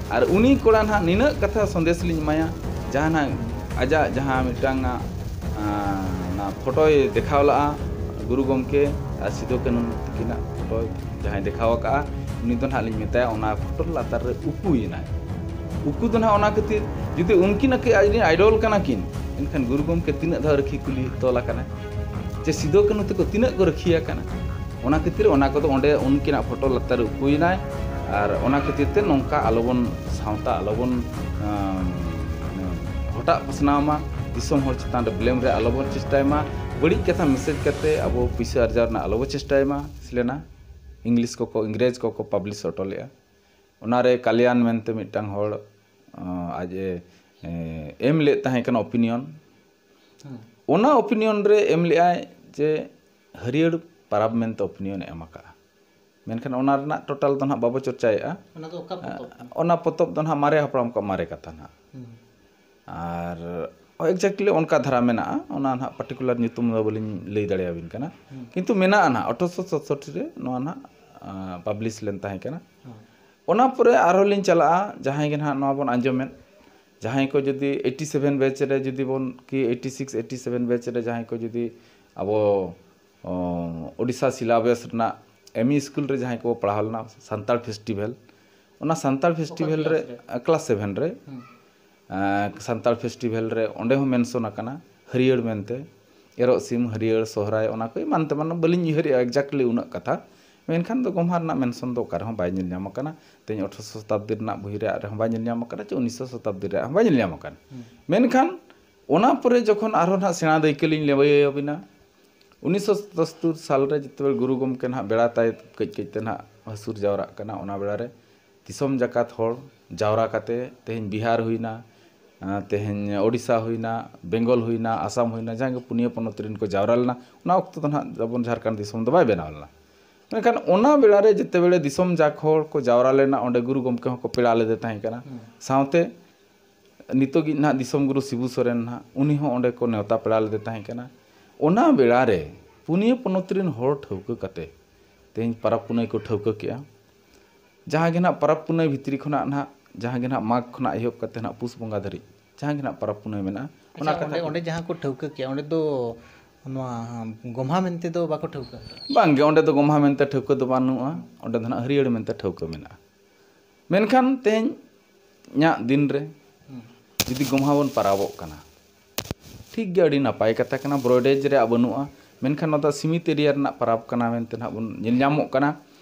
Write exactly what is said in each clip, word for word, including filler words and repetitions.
ᱟᱨ ᱩᱱᱤ ᱠᱚᱲᱟ ᱱᱟᱦᱟᱜ ᱱᱤᱱᱟᱹᱜ ᱠᱟᱛᱷᱟ ᱥᱚᱱᱫᱮᱥ ᱞᱤᱧ ᱮᱢᱟᱭᱟ, ᱡᱟᱦᱟᱸ ᱱᱟᱦᱟᱜ ᱟᱡᱟᱜ ᱡᱟᱦᱟᱸ ᱢᱤᱫᱴᱟᱝ, ᱟᱸ, ᱚᱱᱟ ᱯᱷᱳᱴᱳᱭ ᱫᱮᱠᱷᱟᱣ ᱞᱟᱜᱼᱟ ᱜᱩᱨᱩ ᱜᱚᱢᱠᱮ ᱟᱨ ᱥᱤᱫᱩ ᱠᱟᱹᱱᱦᱩ ᱛᱟᱹᱠᱤᱱᱟᱜ ᱯᱷᱳᱴᱳ ᱡᱟᱦᱟᱸᱭ ᱫᱮᱠᱷᱟᱣ ᱟᱠᱟᱫᱼᱟ, ᱩᱱᱤ ᱫᱚ ᱱᱟᱦᱟᱜ ᱞᱤᱧ ᱢᱮᱛᱟᱭᱟ ᱚᱱᱟ ᱯᱷᱳᱴᱳ ᱞᱟᱛᱟᱨ ᱨᱮ ᱩᱠᱩᱭᱮᱱᱟᱭ᱾ ᱩᱠᱩ ᱫᱚ ᱱᱟᱦᱟᱜ ᱚᱱᱟ ᱠᱷᱟᱹᱛᱤᱨ, ᱡᱩᱫᱤ ᱩᱱᱠᱤᱱ ᱟᱹᱠᱤᱱ ᱟᱡᱨᱮᱱ ᱟᱭᱰᱚᱞ ᱠᱟᱱᱟ ᱠᱤᱱ, ᱮᱱᱠᱷᱟᱱ ᱜᱩᱨᱩ ᱜᱚᱢᱠᱮ ᱛᱤᱱᱟᱹᱜ ᱫᱷᱟᱣ ᱨᱟᱹᱠᱷᱤ ᱠᱩᱞᱤ ᱛᱚᱞ ᱟᱠᱟᱱᱟᱭ? ᱡᱮ ᱥᱤᱫᱩ ᱠᱟᱹᱱᱦᱩ ᱛᱟᱠᱚ ᱛᱤᱱᱟᱹᱜ ᱠᱚ ᱨᱟᱹᱠᱷᱤ ᱟᱠᱟᱱᱟ? ᱚᱱᱟ ᱠᱷᱟᱹᱛᱤᱨ ᱚᱱᱟ ᱠᱚᱫᱚ ᱚᱸᱰᱮ ᱩᱱᱠᱤᱱᱟᱜ ᱯᱷᱳᱴᱳ ᱞᱟᱛᱟᱨ ᱨᱮ ᱩᱠᱩᱭᱮᱱᱟᱭ᱾ ᱟᱨ ᱚᱱᱟ ᱠᱷᱟᱹᱛᱤᱨ ᱛᱮ ᱱᱚᱝᱠᱟ ᱟᱞᱚᱵᱚᱱ, ᱥᱟᱶᱛᱟ ᱟᱞᱚᱵᱚᱱ, ᱟᱸ, ᱦᱚᱴᱟᱜ ᱯᱟᱥᱱᱟᱣ ᱢᱟ, ᱫᱤᱥᱚᱢ ᱦᱚᱲ ᱪᱮᱛᱟᱱ ᱨᱮ ᱵᱞᱮᱢ ᱨᱮ ᱟᱞᱚᱵᱚᱱ ᱪᱮᱥᱴᱟᱭ ᱢᱟ, ᱵᱟᱹᱲᱤᱡ ᱠᱟᱛᱷᱟ ᱢᱮᱥᱮᱡᱽ ᱠᱟᱛᱮ ᱟᱵᱚ ᱯᱩᱭᱥᱟᱹ ᱟᱨᱡᱟᱣ ᱨᱮᱱᱟᱜ ᱟᱞᱚᱵᱚ ᱪᱮᱥᱴᱟᱭ ᱢᱟ᱾ ᱥᱤᱞᱮᱱᱟ ᱤᱝᱞᱤᱥ ᱠᱚᱠᱚ, ᱤᱝᱨᱮᱡᱽ ᱠᱚᱠᱚ ᱯᱟᱵᱽᱞᱤᱥ ᱦᱚᱴᱚ ᱞᱮᱫᱼᱟ᱾ ᱚᱱᱟᱨᱮ ᱠᱟᱞᱭᱟᱱ ᱢᱮᱱᱛᱮ ᱢᱤᱫᱴᱟᱝ ᱦᱚᱲ, ᱟᱸ, ᱟᱡ ᱮ, ᱮ, ᱮᱢ ᱞᱮᱫ ᱛᱟᱦᱮᱸ ᱠᱟᱱᱟ ᱚᱯᱤᱱᱤᱭᱚᱱ᱾ ᱦᱮᱸ᱾ ᱚᱱᱟ ᱚᱯᱤᱱᱤᱭᱚᱱ ᱨᱮ ᱮᱢ ᱞᱮᱫᱼᱟᱭ ᱡᱮ ᱦᱟᱹᱨᱭᱟᱹᱲ ᱯᱟᱨᱟᱵᱽ ᱢᱮᱱᱛᱮ ᱚᱯᱤᱱᱤᱭᱚᱱ ᱮ ᱮᱢ ᱟᱠᱟᱫᱼᱟ᱾ ᱢᱮᱱᱠᱷᱟᱱ ᱚᱱᱟ ᱨᱮᱱᱟᱜ ᱴᱳᱴᱟᱞ ᱫᱚ ᱱᱟᱦᱟᱜ ᱵᱟᱵᱚ ᱪᱚᱨᱪᱟᱭᱮᱫᱼᱟ᱾ ᱚᱱᱟ ᱫᱚ ᱚᱠᱟ ᱯᱚᱛᱚᱵ ᱠᱟᱱᱟ? ᱚᱱᱟ ᱯᱚᱛᱚᱵ ᱫᱚ ᱱᱟᱦᱟᱜ ᱢᱟᱨᱮ ᱦᱟᱯᱲᱟᱢ ᱠᱚᱣᱟᱜ ᱢᱟᱨᱮ ᱠᱟᱛᱷᱟ ᱱᱟᱦᱟᱜ᱾ ᱦᱩᱸ᱾ ᱟᱨ exactly ᱚᱱᱠᱟ ᱫᱷᱟᱨᱟ ᱢᱮᱱᱟᱜᱼᱟ, ᱚᱱᱟ ᱱᱟᱦᱟᱜ particular ᱧᱩᱛᱩᱢ ᱫᱚ ᱵᱟᱹᱞᱤᱧ ᱞᱟᱹᱭ ᱫᱟᱲᱮᱭᱟᱵᱤᱱ ᱠᱟᱱᱟ᱾ ᱦᱩᱸ᱾ ᱠᱤᱱᱛᱩ ᱢᱮᱱᱟᱜᱼᱟ ᱱᱟᱦᱟᱜ, ᱟᱴᱷᱨᱚᱥᱚ ᱥᱟᱛᱥᱚᱴᱴᱤ ᱨᱮ ᱱᱚᱣᱟ ᱱᱟᱦᱟᱜ, ᱟᱸ, ᱯᱟᱵᱽᱞᱤᱥ ᱞᱮᱱ ᱛᱟᱦᱮᱸ ᱠᱟᱱᱟ᱾ ᱦᱩᱸ᱾ ᱚᱱᱟ ᱯᱚᱨᱮ ᱟᱨᱦᱚᱸ ᱞᱤᱧ ᱪᱟᱞᱟᱜᱼᱟ, ᱡᱟᱦᱟᱸᱭ ᱜᱮ ᱱᱟᱦᱟᱜ ᱱᱚᱣᱟ ᱵᱚᱱ ᱟᱸᱡᱚᱢᱮᱫ, ᱡᱟᱦᱟᱸᱭ ᱠᱚ ᱡᱩᱫᱤ ᱮᱭᱤᱴᱤ ᱥᱮᱵᱷᱮᱱ batch ᱨᱮ ᱡᱩᱫᱤ ᱵᱚᱱ, ᱠᱤ eighty six, eighty seven batch ᱨᱮ ᱡᱟᱦᱟᱸᱭ ᱠᱚ ᱡᱩᱫᱤ ᱟᱵᱚ, ᱚ, ᱳᱰᱤᱥᱟ syllabus ᱨᱮᱱᱟᱜ ᱮᱢ ᱤ ᱥᱠᱩᱞ ᱨᱮ ᱡᱟᱦᱟᱸᱭ ᱠᱚ ᱯᱟᱲᱦᱟᱣ ᱞᱮᱱᱟ, ᱥᱟᱱᱛᱟᱲ ᱯᱷᱮᱥᱴᱤᱵᱷᱮᱞ, ᱚᱱᱟ ᱥᱟᱱᱛᱟᱲ ᱚᱠᱟ ᱯᱷᱮᱥᱴᱤᱵᱷᱮᱞ ᱨᱮ, ᱠᱞᱟᱥ ᱨᱮ? ᱟ, ᱠᱞᱟᱥ ᱥᱮᱵᱷᱮᱱ ᱨᱮ, ᱦᱩᱸ᱾ ᱟ, ᱥᱟᱱᱛᱟᱲ ᱯᱷᱮᱥᱴᱤᱵᱷᱮᱞ ᱨᱮ ᱚᱸᱰᱮ ᱦᱚᱸ ᱢᱮᱱᱥᱚᱱ ᱟᱠᱟᱱᱟ, ᱦᱟᱹᱨᱭᱟᱹᱲ ᱢᱮᱱᱛᱮ, ᱮᱨᱚᱜ ᱥᱤᱢ, ᱦᱟᱹᱨᱭᱟᱹᱲ, ᱥᱚᱦᱨᱟᱭ, ᱚᱱᱟ ᱠᱚ ᱮᱢᱟᱱ ᱛᱮᱢᱟᱱ, ᱵᱟᱹᱞᱤᱧ ᱩᱭᱦᱟᱹᱨᱮᱜᱼᱟ exactly ᱩᱱᱟᱹᱜ ᱠᱟᱛᱷᱟ, ᱢᱮᱱᱠᱷᱟᱱ ᱫᱚ ᱜᱚᱢᱦᱟ ᱨᱮᱱᱟᱜ ᱢᱮᱱᱥᱚᱱ ᱫᱚ ᱚᱠᱟ ᱨᱮᱦᱚᱸ ᱵᱟᱭ ᱧᱮᱞ ᱧᱟᱢ ᱟᱠᱟᱱᱟ᱾ ᱛᱮᱦᱮᱧ ᱟᱴᱷᱨᱚᱥᱚ ᱥᱚᱛᱟᱵᱫᱤ ᱨᱮᱱᱟᱜ ᱵᱳᱭ ᱨᱮᱭᱟᱜ ᱨᱮᱦᱚᱸ ᱵᱟᱭ ᱧᱮᱞ ᱧᱟᱢ ᱟᱠᱟᱱᱟ, ᱪᱮ ᱩᱱᱤᱥᱥᱚ ᱥᱚᱛᱟᱵᱫᱤ ᱨᱮᱭᱟᱜ ᱦᱚᱸ ᱵᱟᱭ ᱧᱮᱞ ᱧᱟᱢ ᱟᱠᱟᱱᱟ᱾ ᱦᱩᱸ᱾ ᱢᱮᱱᱠᱷᱟᱱ ᱚᱱᱟ ᱯᱚᱨᱮ ᱡᱚᱠᱷᱚᱱ ᱟᱨᱦᱚᱸ ᱱᱟᱦᱟᱜ ᱥᱮᱬᱟ ᱫᱟᱹᱭᱠᱟᱹ ᱞᱤᱧ ᱞᱟᱹᱭ ᱟᱹᱵᱤᱱᱟ, ᱩᱱᱤᱥᱥᱚ ᱥᱟᱛᱟᱛᱛᱳᱨ ᱥᱟᱞ ᱨᱮ ᱡᱮᱛᱮ ᱵᱮᱲ ᱜᱩᱨᱩ ᱜᱚᱢᱠᱮ ᱱᱟᱦᱟᱜ ᱵᱮᱲᱟ ᱛᱟᱭ ᱠᱟᱹᱡ ᱠᱟᱹᱡ ᱛᱮ ᱱᱟᱦᱟᱜ ᱦᱟᱹᱥᱩᱨ ᱡᱟᱣᱨᱟᱜ ᱠᱟᱱᱟ, ᱚᱱᱟ ᱵᱮᱲᱟ ᱨᱮ ᱫᱤᱥᱚᱢ ᱡᱟᱠᱟᱛ ᱦᱚᱲ ᱡᱟᱣᱨᱟ ᱠᱟᱛᱮ ᱛᱮᱦᱮᱧ ᱵᱤᱦᱟᱨ ᱦᱩᱭᱱᱟ, ᱟᱸ, ᱛᱮᱦᱮᱧ ᱳᱰᱤᱥᱟ ᱦᱩᱭᱱᱟ, ᱵᱮᱝᱜᱚᱞ ᱦᱩᱭᱱᱟ, ᱟᱥᱟᱢ ᱦᱩᱭᱱᱟ, ᱡᱟᱦᱟᱸ ᱜᱮ ᱯᱩᱱᱭᱟᱹ ᱯᱚᱱᱚᱛ ᱨᱮᱱ ᱠᱚ ᱡᱟᱣᱨᱟ ᱞᱮᱱᱟ, ᱚᱱᱟ ᱚᱠᱛᱚ ᱫᱚ ᱱᱟᱦᱟᱜ ᱟᱵᱚ ᱡᱷᱟᱲᱠᱷᱚᱸᱰ ᱫᱤᱥᱚᱢ ᱫᱚ ᱵᱟᱭ ᱵᱮᱱᱟᱣ ᱞᱮᱱᱟ᱾ ᱢᱮᱱᱠᱷᱟᱱ ᱚᱱᱟ ᱵᱮᱲᱟ ᱨᱮ ᱡᱮᱛᱮ ᱵᱮᱲᱮ ᱫᱤᱥᱚᱢ ᱡᱟᱠ ᱦᱚᱲ ᱠᱚ ᱡᱟᱣᱨᱟ ᱞᱮᱱᱟ, ᱚᱸᱰᱮ ᱜᱩᱨᱩ ᱜᱚᱢᱠᱮ ᱦᱚᱸᱠᱚ ᱯᱮᱲᱟ ᱞᱮᱫᱮ ᱛᱟᱦᱮᱸ ᱠᱟᱱᱟ᱾ ᱦᱩᱸ᱾ ᱥᱟᱶᱛᱮ ᱱᱤᱛᱚᱜᱤᱡ ᱱᱟᱦᱟᱜ ᱫᱤᱥᱚᱢ ᱜᱩᱨᱩ ᱥᱤᱵᱩ ᱥᱚᱨᱮᱱ ᱱᱟᱦᱟᱜ, ᱩᱱᱤ ᱦᱚᱸ ᱚᱸᱰᱮ ᱠᱚ ᱱᱮᱣᱛᱟ ᱯᱮᱲᱟ ᱞᱮᱫᱮ ᱛᱟᱦᱮᱸ ᱠᱟᱱᱟ᱾ ᱚᱱᱟ ᱵᱮᱲᱟ ᱨᱮ ᱯᱩᱱᱭᱟᱹ ᱯᱚᱱᱚᱛ ᱨᱮᱱ ᱦᱚᱲ ᱴᱷᱟᱹᱣᱠᱟᱹ ᱠᱟᱛᱮ ᱛᱮᱦᱮᱧ ᱯᱟᱨᱟᱵᱽ ᱯᱩᱱᱟᱹᱭ ᱠᱚ ᱴᱷᱟᱹᱣᱠᱟᱹ ᱠᱮᱜᱼᱟ᱾ ᱡᱟᱦᱟᱸ ᱜᱮ ᱱᱟᱦᱟᱜ ᱯᱟᱨᱟᱵᱽ ᱯᱩᱱᱟᱹᱭ ᱵᱷᱤᱛᱨᱤ ᱠᱷᱚᱱᱟᱜ ᱱᱟᱦᱟᱜ ᱡᱟᱦᱟᱸ ᱜᱮ ᱱᱟᱦᱟᱜ ᱢᱟᱜᱽ ᱠᱷᱚᱱᱟᱜ ᱮᱦᱚᱵ ᱠᱟᱛᱮ ᱱᱟᱦᱟᱜ ᱯᱩᱥ ᱵᱚᱸᱜᱟ ᱫᱷᱟᱹᱨᱤᱡ ᱡᱟᱦᱟᱸ ᱜᱮ ᱱᱟᱦᱟᱜ ᱯᱚᱨᱚᱵᱽ ᱯᱩᱱᱟᱹᱭ ᱢᱮᱱᱟᱜᱼᱟ, ᱚᱱᱟ ᱟᱪᱪᱷᱟ, ᱠᱟᱛᱷᱟ ᱚᱸᱰᱮ ᱠᱚ- ᱚᱸᱰᱮ ᱡᱟᱦᱟᱸ ᱠᱚ ᱴᱷᱟᱹᱣᱠᱟᱹ ᱠᱮᱜᱼᱟ, ᱚᱸᱰᱮ ᱫᱚ ᱱᱚᱣᱟ ᱜᱚᱢᱦᱟ ᱢᱮᱱᱛᱮ ᱫᱚ ᱵᱟᱠᱚ ᱴᱷᱟᱹᱣᱠᱟᱹ ᱟᱠᱟᱫᱟ? ᱵᱟᱝᱜᱮ, ᱚᱸᱰᱮ ᱫᱚ ᱜᱚᱢᱦᱟ ᱢᱮᱱᱛᱮ ᱴᱷᱟᱹᱣᱠᱟᱹ ᱫᱚ ᱵᱟᱹᱱᱩᱜᱼᱟ, ᱚᱸᱰᱮ ᱫᱚ ᱱᱟᱦᱟᱜ ᱦᱟᱹᱨᱭᱟᱹᱲ ᱢᱮᱱᱛᱮ ᱴᱷᱟᱹᱣᱠᱟᱹ ᱢᱮᱱᱟᱜᱼᱟ᱾ ᱢᱮᱱᱠᱷᱟᱱ ᱛᱮᱦᱮᱧ ᱧᱟᱜ ᱫᱤᱱ ᱨᱮ ᱡᱩᱫᱤ ᱜᱚᱢᱦᱟ ᱵᱚᱱ ᱯᱟᱨᱟᱵᱚᱜ ᱠᱟᱱᱟ, ᱴᱷᱤᱠ ᱜᱮ, ᱟᱹᱰᱤ ᱱᱟᱯᱟᱭ ᱠᱟᱛᱷᱟ ᱠᱟᱱᱟ, ᱵᱨᱚᱰᱮᱡᱽ ᱨᱮᱭᱟᱜ ᱵᱟᱹᱱᱩᱜᱼᱟ, ᱢᱮᱱᱠᱷᱟᱱ ᱱᱚᱣᱟ ᱫᱚ ᱥᱤᱢᱤᱛ ᱮᱨᱤᱭᱟ ᱨᱮᱱᱟᱜ ᱯᱟᱨᱟᱵᱽ ᱠᱟᱱᱟ ᱢᱮᱱᱛᱮ ᱱᱟᱦᱟᱜ ᱵᱚᱱ ᱧᱮᱞ ᱧᱟᱢᱚᱜ ᱠᱟᱱᱟ᱾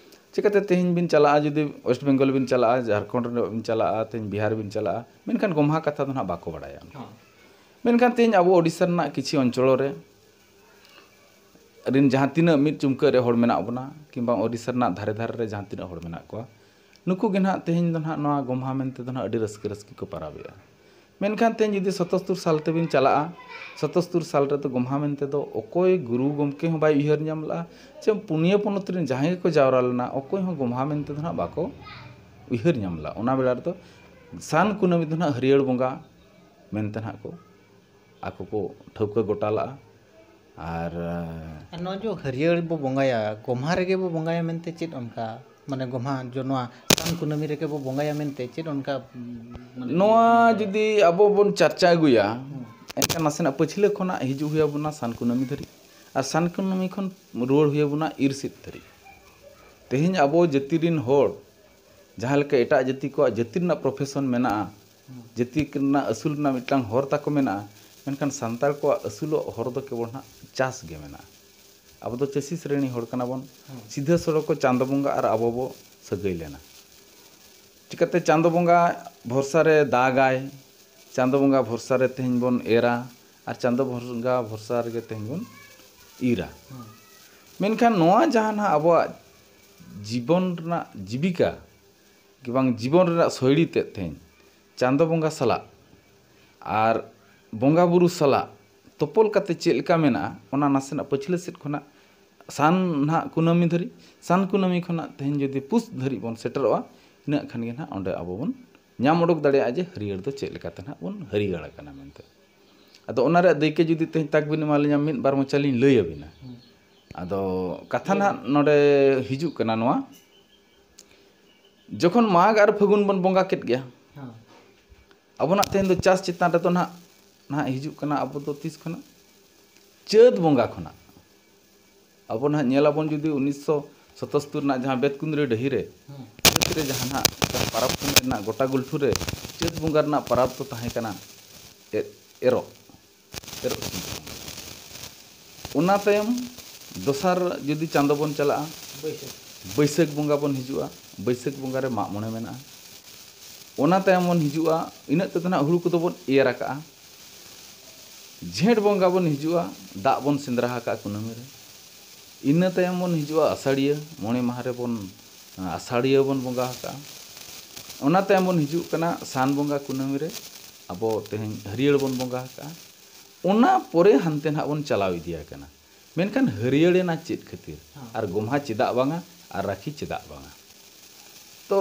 ᱪᱤᱠᱟᱹᱛᱮ ᱛᱮᱦᱮᱧ ᱵᱤᱱ ᱪᱟᱞᱟᱜᱼᱟ, ᱡᱩᱫᱤ ᱳᱭᱮᱥᱴ ᱵᱮᱝᱜᱚᱞ ᱵᱤᱱ ᱪᱟᱞᱟᱜᱼᱟ, ᱡᱷᱟᱲᱠᱷᱚᱸᱰ ᱨᱮ ᱵᱤᱱ ᱪᱟᱞᱟᱜᱼᱟ, ᱛᱮᱦᱮᱧ ᱵᱤᱦᱟᱨ ᱵᱤᱱ ᱪᱟᱞᱟᱜᱼᱟ, ᱢᱮᱱᱠᱷᱟᱱ ᱜᱚᱢᱦᱟ ᱠᱟᱛᱷᱟ ᱫᱚ ᱱᱟᱦᱟᱜ ᱵᱟᱠᱚ ᱵᱟᱲᱟᱭᱟ᱾ ᱢᱮᱱᱠᱷᱟᱱ ᱛᱮᱦᱮᱧ ᱟᱵᱚ ᱳᱰᱤᱥᱟ ᱨᱮᱱᱟᱜ ᱠᱤᱪᱷᱩ ᱚᱧᱪᱚᱞ ᱨᱮ ᱨᱤᱱ ᱡᱟᱦᱟᱸ ᱛᱤᱱᱟᱹᱜ ᱢᱤᱫ ᱪᱩᱢᱠᱟᱹ ᱨᱮ ᱦᱚᱲ ᱢᱮᱱᱟᱜ ᱵᱚᱱᱟ, ᱠᱤᱝᱵᱟ ᱳᱰᱤᱥᱟ ᱨᱮᱱᱟᱜ ᱫᱷᱟᱨᱮ ᱫᱷᱟᱨᱮ ᱨᱮ ᱡᱟᱦᱟᱸ ᱛᱤᱱᱟᱹᱜ ᱦᱚᱲ ᱢᱮᱱᱟᱜ ᱠᱚᱣᱟ, ᱱᱩᱠᱩ ᱜᱮ ᱱᱟᱦᱟᱜ ᱛᱮᱦᱮᱧ ᱫᱚ ᱱᱟᱦᱟᱜ ᱱᱚᱣᱟ ᱜᱚᱢᱦᱟ ᱢᱮᱱᱛᱮ ᱫᱚ ᱱᱟᱦᱟᱜ ᱟᱹᱰᱤ ᱨᱟᱹᱥᱠᱟᱹ ᱨᱟᱹᱥᱠᱤ ᱠᱚ ᱯᱟᱨᱟᱵᱮᱜᱼᱟ᱾ ᱢᱮᱱᱠᱷᱟᱱ ᱛᱮᱦᱮᱧ ᱡᱩᱫᱤ ᱥᱚᱛᱚᱥᱛᱩᱨ ᱥᱟᱞ ᱛᱮᱵᱤᱱ ᱪᱟᱞᱟᱜᱼᱟ, ᱥᱚᱛᱚᱥᱛᱩᱨ ᱥᱟᱞ ᱨᱮᱫᱚ ᱜᱚᱢᱦᱟ ᱢᱮᱱᱛᱮ ᱫᱚ ᱚᱠᱚᱭ ᱜᱩᱨᱩ ᱜᱚᱢᱠᱮ ᱦᱚᱸ ᱵᱟᱭ ᱩᱭᱦᱟᱹᱨ ᱧᱟᱢ ᱞᱮᱜᱼᱟ, ᱪᱮ ᱯᱩᱱᱭᱟᱹ ᱯᱚᱱᱚᱛ ᱨᱮᱱ ᱡᱟᱦᱟᱸᱭ ᱜᱮᱠᱚ ᱡᱟᱣᱨᱟ ᱞᱮᱱᱟ, ᱚᱠᱚᱭ ᱦᱚᱸ ᱜᱚᱢᱦᱟ ᱢᱮᱱᱛᱮ ᱫᱚ ᱱᱟᱦᱟᱜ ᱵᱟᱠᱚ ᱩᱭᱦᱟᱹᱨ ᱧᱟᱢ ᱞᱮᱜᱼᱟ᱾ ᱚᱱᱟ ᱵᱮᱲᱟ ᱨᱮᱫᱚ ᱥᱟᱱ ᱠᱩᱱᱟᱹᱢᱤ ᱫᱚ ᱱᱟᱦᱟᱜ ᱦᱟᱹᱨᱭᱟᱹᱲ ᱵᱚᱸᱜᱟ ᱢᱮᱱᱛᱮ ᱱᱟᱦᱟᱜ ᱠᱚ ᱟᱠᱚ ᱠᱚ ᱴᱷᱟᱹᱣᱠᱟᱹ ᱜᱚᱴᱟ ᱞᱟᱜᱼᱟ᱾ ᱟᱨ ᱟᱨ ᱱᱚᱣᱟ ᱡᱚ ᱦᱟᱹᱨᱭᱟᱹᱲ ᱵᱚ ᱵᱚᱸᱜᱟᱭᱟ, ᱜᱚᱢᱦᱟ ᱨᱮᱜᱮ ᱵᱚ ᱵᱚᱸᱜᱟᱭᱟ ᱢᱮᱱᱛᱮ ᱪᱮᱫ ᱚᱱᱠᱟ, ᱢᱟᱱᱮ ᱜᱚᱢᱦᱟ ᱡᱚ ᱱᱚᱣᱟ ᱥᱟᱱ ᱠᱩᱱᱟᱹᱢᱤ ᱨᱮᱜᱮ ᱵᱚ ᱵᱚᱸᱜᱟᱭᱟ ᱢᱮᱱᱛᱮ ᱪᱮᱫ ᱚᱱᱠᱟ, ᱢᱟᱱᱮ ᱱᱚᱣᱟ ᱡᱩᱫᱤ ᱟᱵᱚ ᱵᱚᱱ ᱪᱟᱨᱪᱟ ᱟᱹᱜᱩᱭᱟ, ᱮᱱᱠᱷᱟᱱ ᱱᱟᱥᱮᱱᱟᱜ ᱯᱟᱹᱪᱷᱞᱟᱹ ᱠᱷᱚᱱᱟᱜ ᱦᱤᱡᱩᱜ ᱦᱩᱭ ᱟᱵᱚᱱᱟ ᱥᱟᱱ ᱠᱩᱱᱟᱹᱢᱤ ᱫᱷᱟᱹᱨᱤᱡ, ᱟᱨ ᱥᱟᱱ ᱠᱩᱱᱟᱹᱢᱤ ᱠᱷᱚᱱ ᱨᱩᱣᱟᱹᱲ ᱦᱩᱭ ᱟᱵᱚᱱᱟ ᱤᱨᱥᱤᱫ ᱫᱷᱟᱹᱨᱤᱡ᱾ ᱛᱮᱦᱮᱧ ᱟᱵᱚ ᱡᱟᱹᱛᱤ ᱨᱤᱱ ᱦᱚᱲ ᱡᱟᱦᱟᱸ ᱞᱮᱠᱟ ᱮᱴᱟᱜ ᱡᱟᱹᱛᱤ ᱠᱚᱣᱟᱜ ᱡᱟᱹᱛᱤ ᱨᱮᱱᱟᱜ ᱯᱨᱚᱯᱷᱮᱥᱚᱱ ᱢᱮᱱᱟᱜᱼᱟ, ᱡᱟᱹᱛᱤ ᱨᱮᱱᱟᱜ ᱟᱹᱥᱩᱞ ᱨᱮᱱᱟᱜ ᱢᱤᱫᱴᱟᱝ ᱦᱚᱨ ᱛᱟᱠᱚ ᱢᱮᱱᱟᱜᱼᱟ, ᱢᱮᱱᱠᱷᱟᱱ ᱥᱟᱱᱛᱟᱲ ᱠᱚᱣᱟᱜ ᱟᱹᱥᱩᱞᱚᱜ ᱦᱚᱨ ᱫᱚ ᱠᱮᱵᱚᱞ ᱱᱟᱦᱟᱜ ᱪᱟᱥ ᱜᱮ ᱢᱮᱱᱟᱜᱼᱟ᱾ ᱟᱵᱚ ᱫᱚ ᱪᱟᱹᱥᱤ ᱥᱨᱮᱱᱤ ᱦᱚᱲ ᱠᱟᱱᱟ ᱵᱚᱱ᱾ ᱥᱤᱫᱷᱟᱹ ᱥᱚᱲᱚᱠ ᱠᱚ ᱪᱟᱸᱫᱚ ᱵᱚᱸᱜᱟ ᱟᱨ ᱟᱵᱚ ᱵᱚ ᱥᱟᱹᱜᱟᱹᱭ ᱞᱮᱱᱟ᱾ ᱪᱤᱠᱟᱹᱛᱮ ᱪᱟᱸᱫᱚ ᱵᱚᱸᱜᱟ ᱵᱷᱚᱨᱥᱟ ᱨᱮ ᱫᱟᱜᱟᱭ, ᱪᱟᱸᱫᱚ ᱵᱚᱸᱜᱟ ᱵᱷᱚᱨᱥᱟ ᱨᱮ ᱛᱮᱦᱮᱧ ᱵᱚᱱ ᱮᱨᱟ, ᱟᱨ ᱪᱟᱸᱫᱚ ᱵᱚᱸᱜᱟ ᱵᱷᱚᱨᱥᱟ ᱨᱮᱜᱮ ᱛᱮᱦᱮᱧ ᱵᱚᱱ ᱤᱨᱟ᱾ ᱢᱮᱱᱠᱷᱟᱱ ᱱᱚᱣᱟ ᱡᱟᱦᱟᱸ ᱱᱟᱦᱟᱜ ᱟᱵᱚᱣᱟᱜ ᱡᱤᱵᱚᱱ ᱨᱮᱱᱟᱜ ᱡᱤᱵᱤᱠᱟ ᱠᱤ ᱵᱟᱝ ᱡᱤᱵᱚᱱ ᱨᱮᱱᱟᱜ ᱥᱳᱭᱲᱤ ᱛᱮᱫ ᱛᱮᱦᱮᱧ ᱪᱟᱸᱫᱚ ᱵᱚᱸᱜᱟ ᱥᱟᱞᱟᱜ ᱟᱨ ᱵᱚᱸᱜᱟ ᱵᱩᱨᱩ ᱥᱟᱞᱟᱜ ᱛᱚᱯᱚᱞ ᱠᱟᱛᱮ ᱪᱮᱫ ᱞᱮᱠᱟ ᱢᱮᱱᱟᱜᱼᱟ, ᱚᱱᱟ ᱱᱟᱥᱮᱱᱟᱜ ᱯᱟᱹᱪᱷᱞᱟᱹ ᱥᱮᱫ ᱠᱷᱚᱱᱟᱜ ᱥᱟᱱ ᱱᱟᱦᱟᱜ ᱠᱩᱱᱟᱹᱢᱤ ᱫᱷᱟᱹᱨᱤᱡ, ᱥᱟᱱ ᱠᱩᱱᱟᱹᱢᱤ ᱠᱷᱚᱱᱟᱜ ᱛᱮᱦᱮᱧ ᱡᱩᱫᱤ ᱯᱩᱥ ᱫᱷᱟᱹᱨᱤᱡ ᱵᱚᱱ ᱥᱮᱴᱮᱨᱚᱜᱼᱟ, ᱤᱱᱟᱹᱜ ᱠᱷᱟᱱ ᱜᱮ ᱱᱟᱦᱟᱜ ᱚᱸᱰᱮ ᱟᱵᱚ ᱵᱚᱱ ᱧᱟᱢ ᱩᱰᱩᱠ ᱫᱟᱲᱮᱭᱟᱜᱼᱟ ᱡᱮ ᱦᱟᱹᱨᱭᱟᱹᱲ ᱫᱚ ᱪᱮᱫ ᱞᱮᱠᱟᱛᱮ ᱱᱟᱦᱟᱜ ᱵᱚᱱ ᱦᱟᱹᱨᱭᱟᱹᱲ ᱟᱠᱟᱱᱟ ᱢᱮᱱᱛᱮ᱾ ᱟᱫᱚ ᱚᱱᱟ ᱨᱮᱭᱟᱜ ᱫᱟᱹᱭᱠᱟᱹ ᱡᱩᱫᱤ ᱛᱮᱦᱮᱧ ᱛᱟᱠ ᱵᱤᱱ ᱮᱢᱟ ᱞᱤᱧᱟ, ᱢᱤᱫ ᱵᱟᱨ ᱢᱚᱪᱟ ᱞᱤᱧ ᱞᱟᱹᱭ ᱟᱹᱵᱤᱱᱟ᱾ ᱟᱫᱚ ᱠᱟᱛᱷᱟ ᱱᱟᱦᱟᱜ ᱱᱚᱰᱮ ᱦᱤᱡᱩᱜ ᱠᱟᱱᱟ ᱱᱚᱣᱟ, ᱡᱚᱠᱷᱚᱱ ᱢᱟᱜᱽ ᱟᱨ ᱯᱷᱟᱹᱜᱩᱱ ᱵᱚᱱ ᱵᱚᱸᱜᱟ ᱠᱮᱫ ᱜᱮᱭᱟ, ᱦᱮᱸ᱾ ᱟᱵᱚᱱᱟᱜ ᱛᱮᱦᱮᱧ ᱫᱚ ᱪᱟᱥ ᱪᱮᱛᱟᱱ ᱨᱮᱫᱚ ᱱᱟᱦᱟᱜ, ᱱᱟᱦᱟᱜ ᱦᱤᱡᱩᱜ ᱠᱟᱱᱟ, ᱟᱵᱚ ᱫᱚ ᱛᱤᱥ ᱠᱷᱚᱱᱟᱜ? ᱪᱟᱹᱛ ᱵᱚᱸᱜᱟ ᱠᱷᱚᱱᱟᱜ᱾ ᱟᱵᱚ ᱱᱟᱦᱟᱜ ᱧᱮᱞᱟᱵᱚᱱ ᱡᱩᱫᱤ ᱩᱱᱤᱥᱥᱚ ᱥᱟᱛᱟᱛᱛᱳᱨ ᱨᱮᱱᱟᱜ ᱡᱟᱦᱟᱸ ᱵᱮᱛᱠᱩᱸᱫᱽᱨᱤ ᱰᱟᱹᱦᱤ ᱨᱮ, ᱦᱮᱸ᱾ ᱪᱟᱹᱛ ᱨᱮ ᱡᱟᱦᱟᱸ ᱱᱟᱦᱟᱜ ᱯᱟᱨᱟᱵᱽ ᱯᱩᱱᱟᱹᱭ ᱨᱮᱱᱟᱜ ᱜᱚᱴᱟ ᱜᱩᱞᱴᱷᱩ ᱨᱮ ᱪᱟᱹᱛ ᱵᱚᱸᱜᱟ ᱨᱮᱱᱟᱜ ᱯᱟᱨᱟᱵᱽ ᱫᱚ ᱛᱟᱦᱮᱸ ᱠᱟᱱᱟ ᱮ-, ᱮᱨᱚᱜ᱾ ᱮᱨᱚᱜ ᱥᱤᱢ ᱠᱚ ᱵᱚᱸᱜᱟ ᱠᱚᱣᱟ᱾ ᱚᱱᱟ ᱛᱟᱭᱚᱢ ᱫᱚᱥᱟᱨ ᱡᱩᱫᱤ ᱪᱟᱸᱫᱚ ᱵᱚᱱ ᱪᱟᱞᱟᱜᱼᱟ, ᱵᱟᱹᱭᱥᱟᱹᱠᱷ᱾ ᱵᱟᱹᱭᱥᱟᱹᱠᱷ ᱵᱚᱸᱜᱟ ᱵᱚᱱ ᱦᱤᱡᱩᱜᱼᱟ᱾ ᱵᱟᱹᱭᱥᱟᱹᱠᱷ ᱵᱚᱸᱜᱟ ᱨᱮ ᱢᱟᱜ ᱢᱚᱬᱮ ᱢᱮᱱᱟᱜᱼᱟ᱾ ᱚᱱᱟ ᱛᱟᱭᱚᱢ ᱵᱚᱱ ᱦᱤᱡᱩᱜᱼᱟ, ᱤᱱᱟᱹᱜ ᱛᱮᱫᱚ ᱱᱟᱦᱟᱜ ᱦᱩᱲᱩ ᱠᱚᱫᱚ ᱵᱚᱱ ᱮᱨ ᱟᱠᱟᱜᱼᱟ᱾ ᱡᱷᱮᱸᱴ ᱵᱚᱸᱜᱟ ᱵᱚᱱ ᱦᱤᱡᱩᱜᱼᱟ, ᱫᱟᱜ ᱵᱚᱱ ᱥᱮᱸᱫᱽᱨᱟ ᱟᱠᱟᱜᱼᱟ ᱠᱩᱱᱟᱹᱢᱤ ᱨᱮ᱾ ᱤᱱᱟᱹ ᱛᱟᱭᱚᱢ ᱵᱚᱱ ᱦᱤᱡᱩᱜᱼᱟ ᱟᱥᱟᱲᱤᱭᱟᱹ, ᱢᱚᱬᱮ ᱢᱟᱦᱟ ᱨᱮᱵᱚᱱ, ᱟᱥᱟᱲᱤᱭᱟᱹ ᱵᱚᱱ ᱵᱚᱸᱜᱟ ᱟᱠᱟᱜᱼᱟ᱾ ᱚᱱᱟ ᱛᱟᱭᱚᱢ ᱵᱚᱱ ᱦᱤᱡᱩᱜ ᱠᱟᱱᱟ ᱥᱟᱱ ᱵᱚᱸᱜᱟ ᱠᱩᱱᱟᱹᱢᱤ ᱨᱮ, ᱟᱵᱚ ᱛᱮᱦᱮᱧ ᱦᱟᱹᱨᱭᱟᱹᱲ ᱵᱚᱱ ᱵᱚᱸᱜᱟ ᱟᱠᱟᱜᱼᱟ᱾ ᱚᱱᱟ ᱯᱚᱨᱮ ᱦᱟᱱᱛᱮ ᱱᱟᱦᱟᱜ ᱵᱚᱱ ᱪᱟᱞᱟᱣ ᱤᱫᱤ ᱟᱠᱟᱱᱟ᱾ ᱢᱮᱱᱠᱷᱟᱱ ᱦᱟᱹᱨᱭᱟᱹᱲ ᱮᱱᱟ ᱪᱮᱫ ᱠᱷᱟᱹᱛᱤᱨ? ᱦᱮᱸ᱾ ᱟᱨ ᱜᱚᱢᱦᱟ ᱪᱮᱫᱟᱜ ᱵᱟᱝᱟ? ᱟᱨ ᱨᱟᱹᱠᱷᱤ ᱪᱮᱫᱟᱜ ᱵᱟᱝᱟ? ᱛᱚ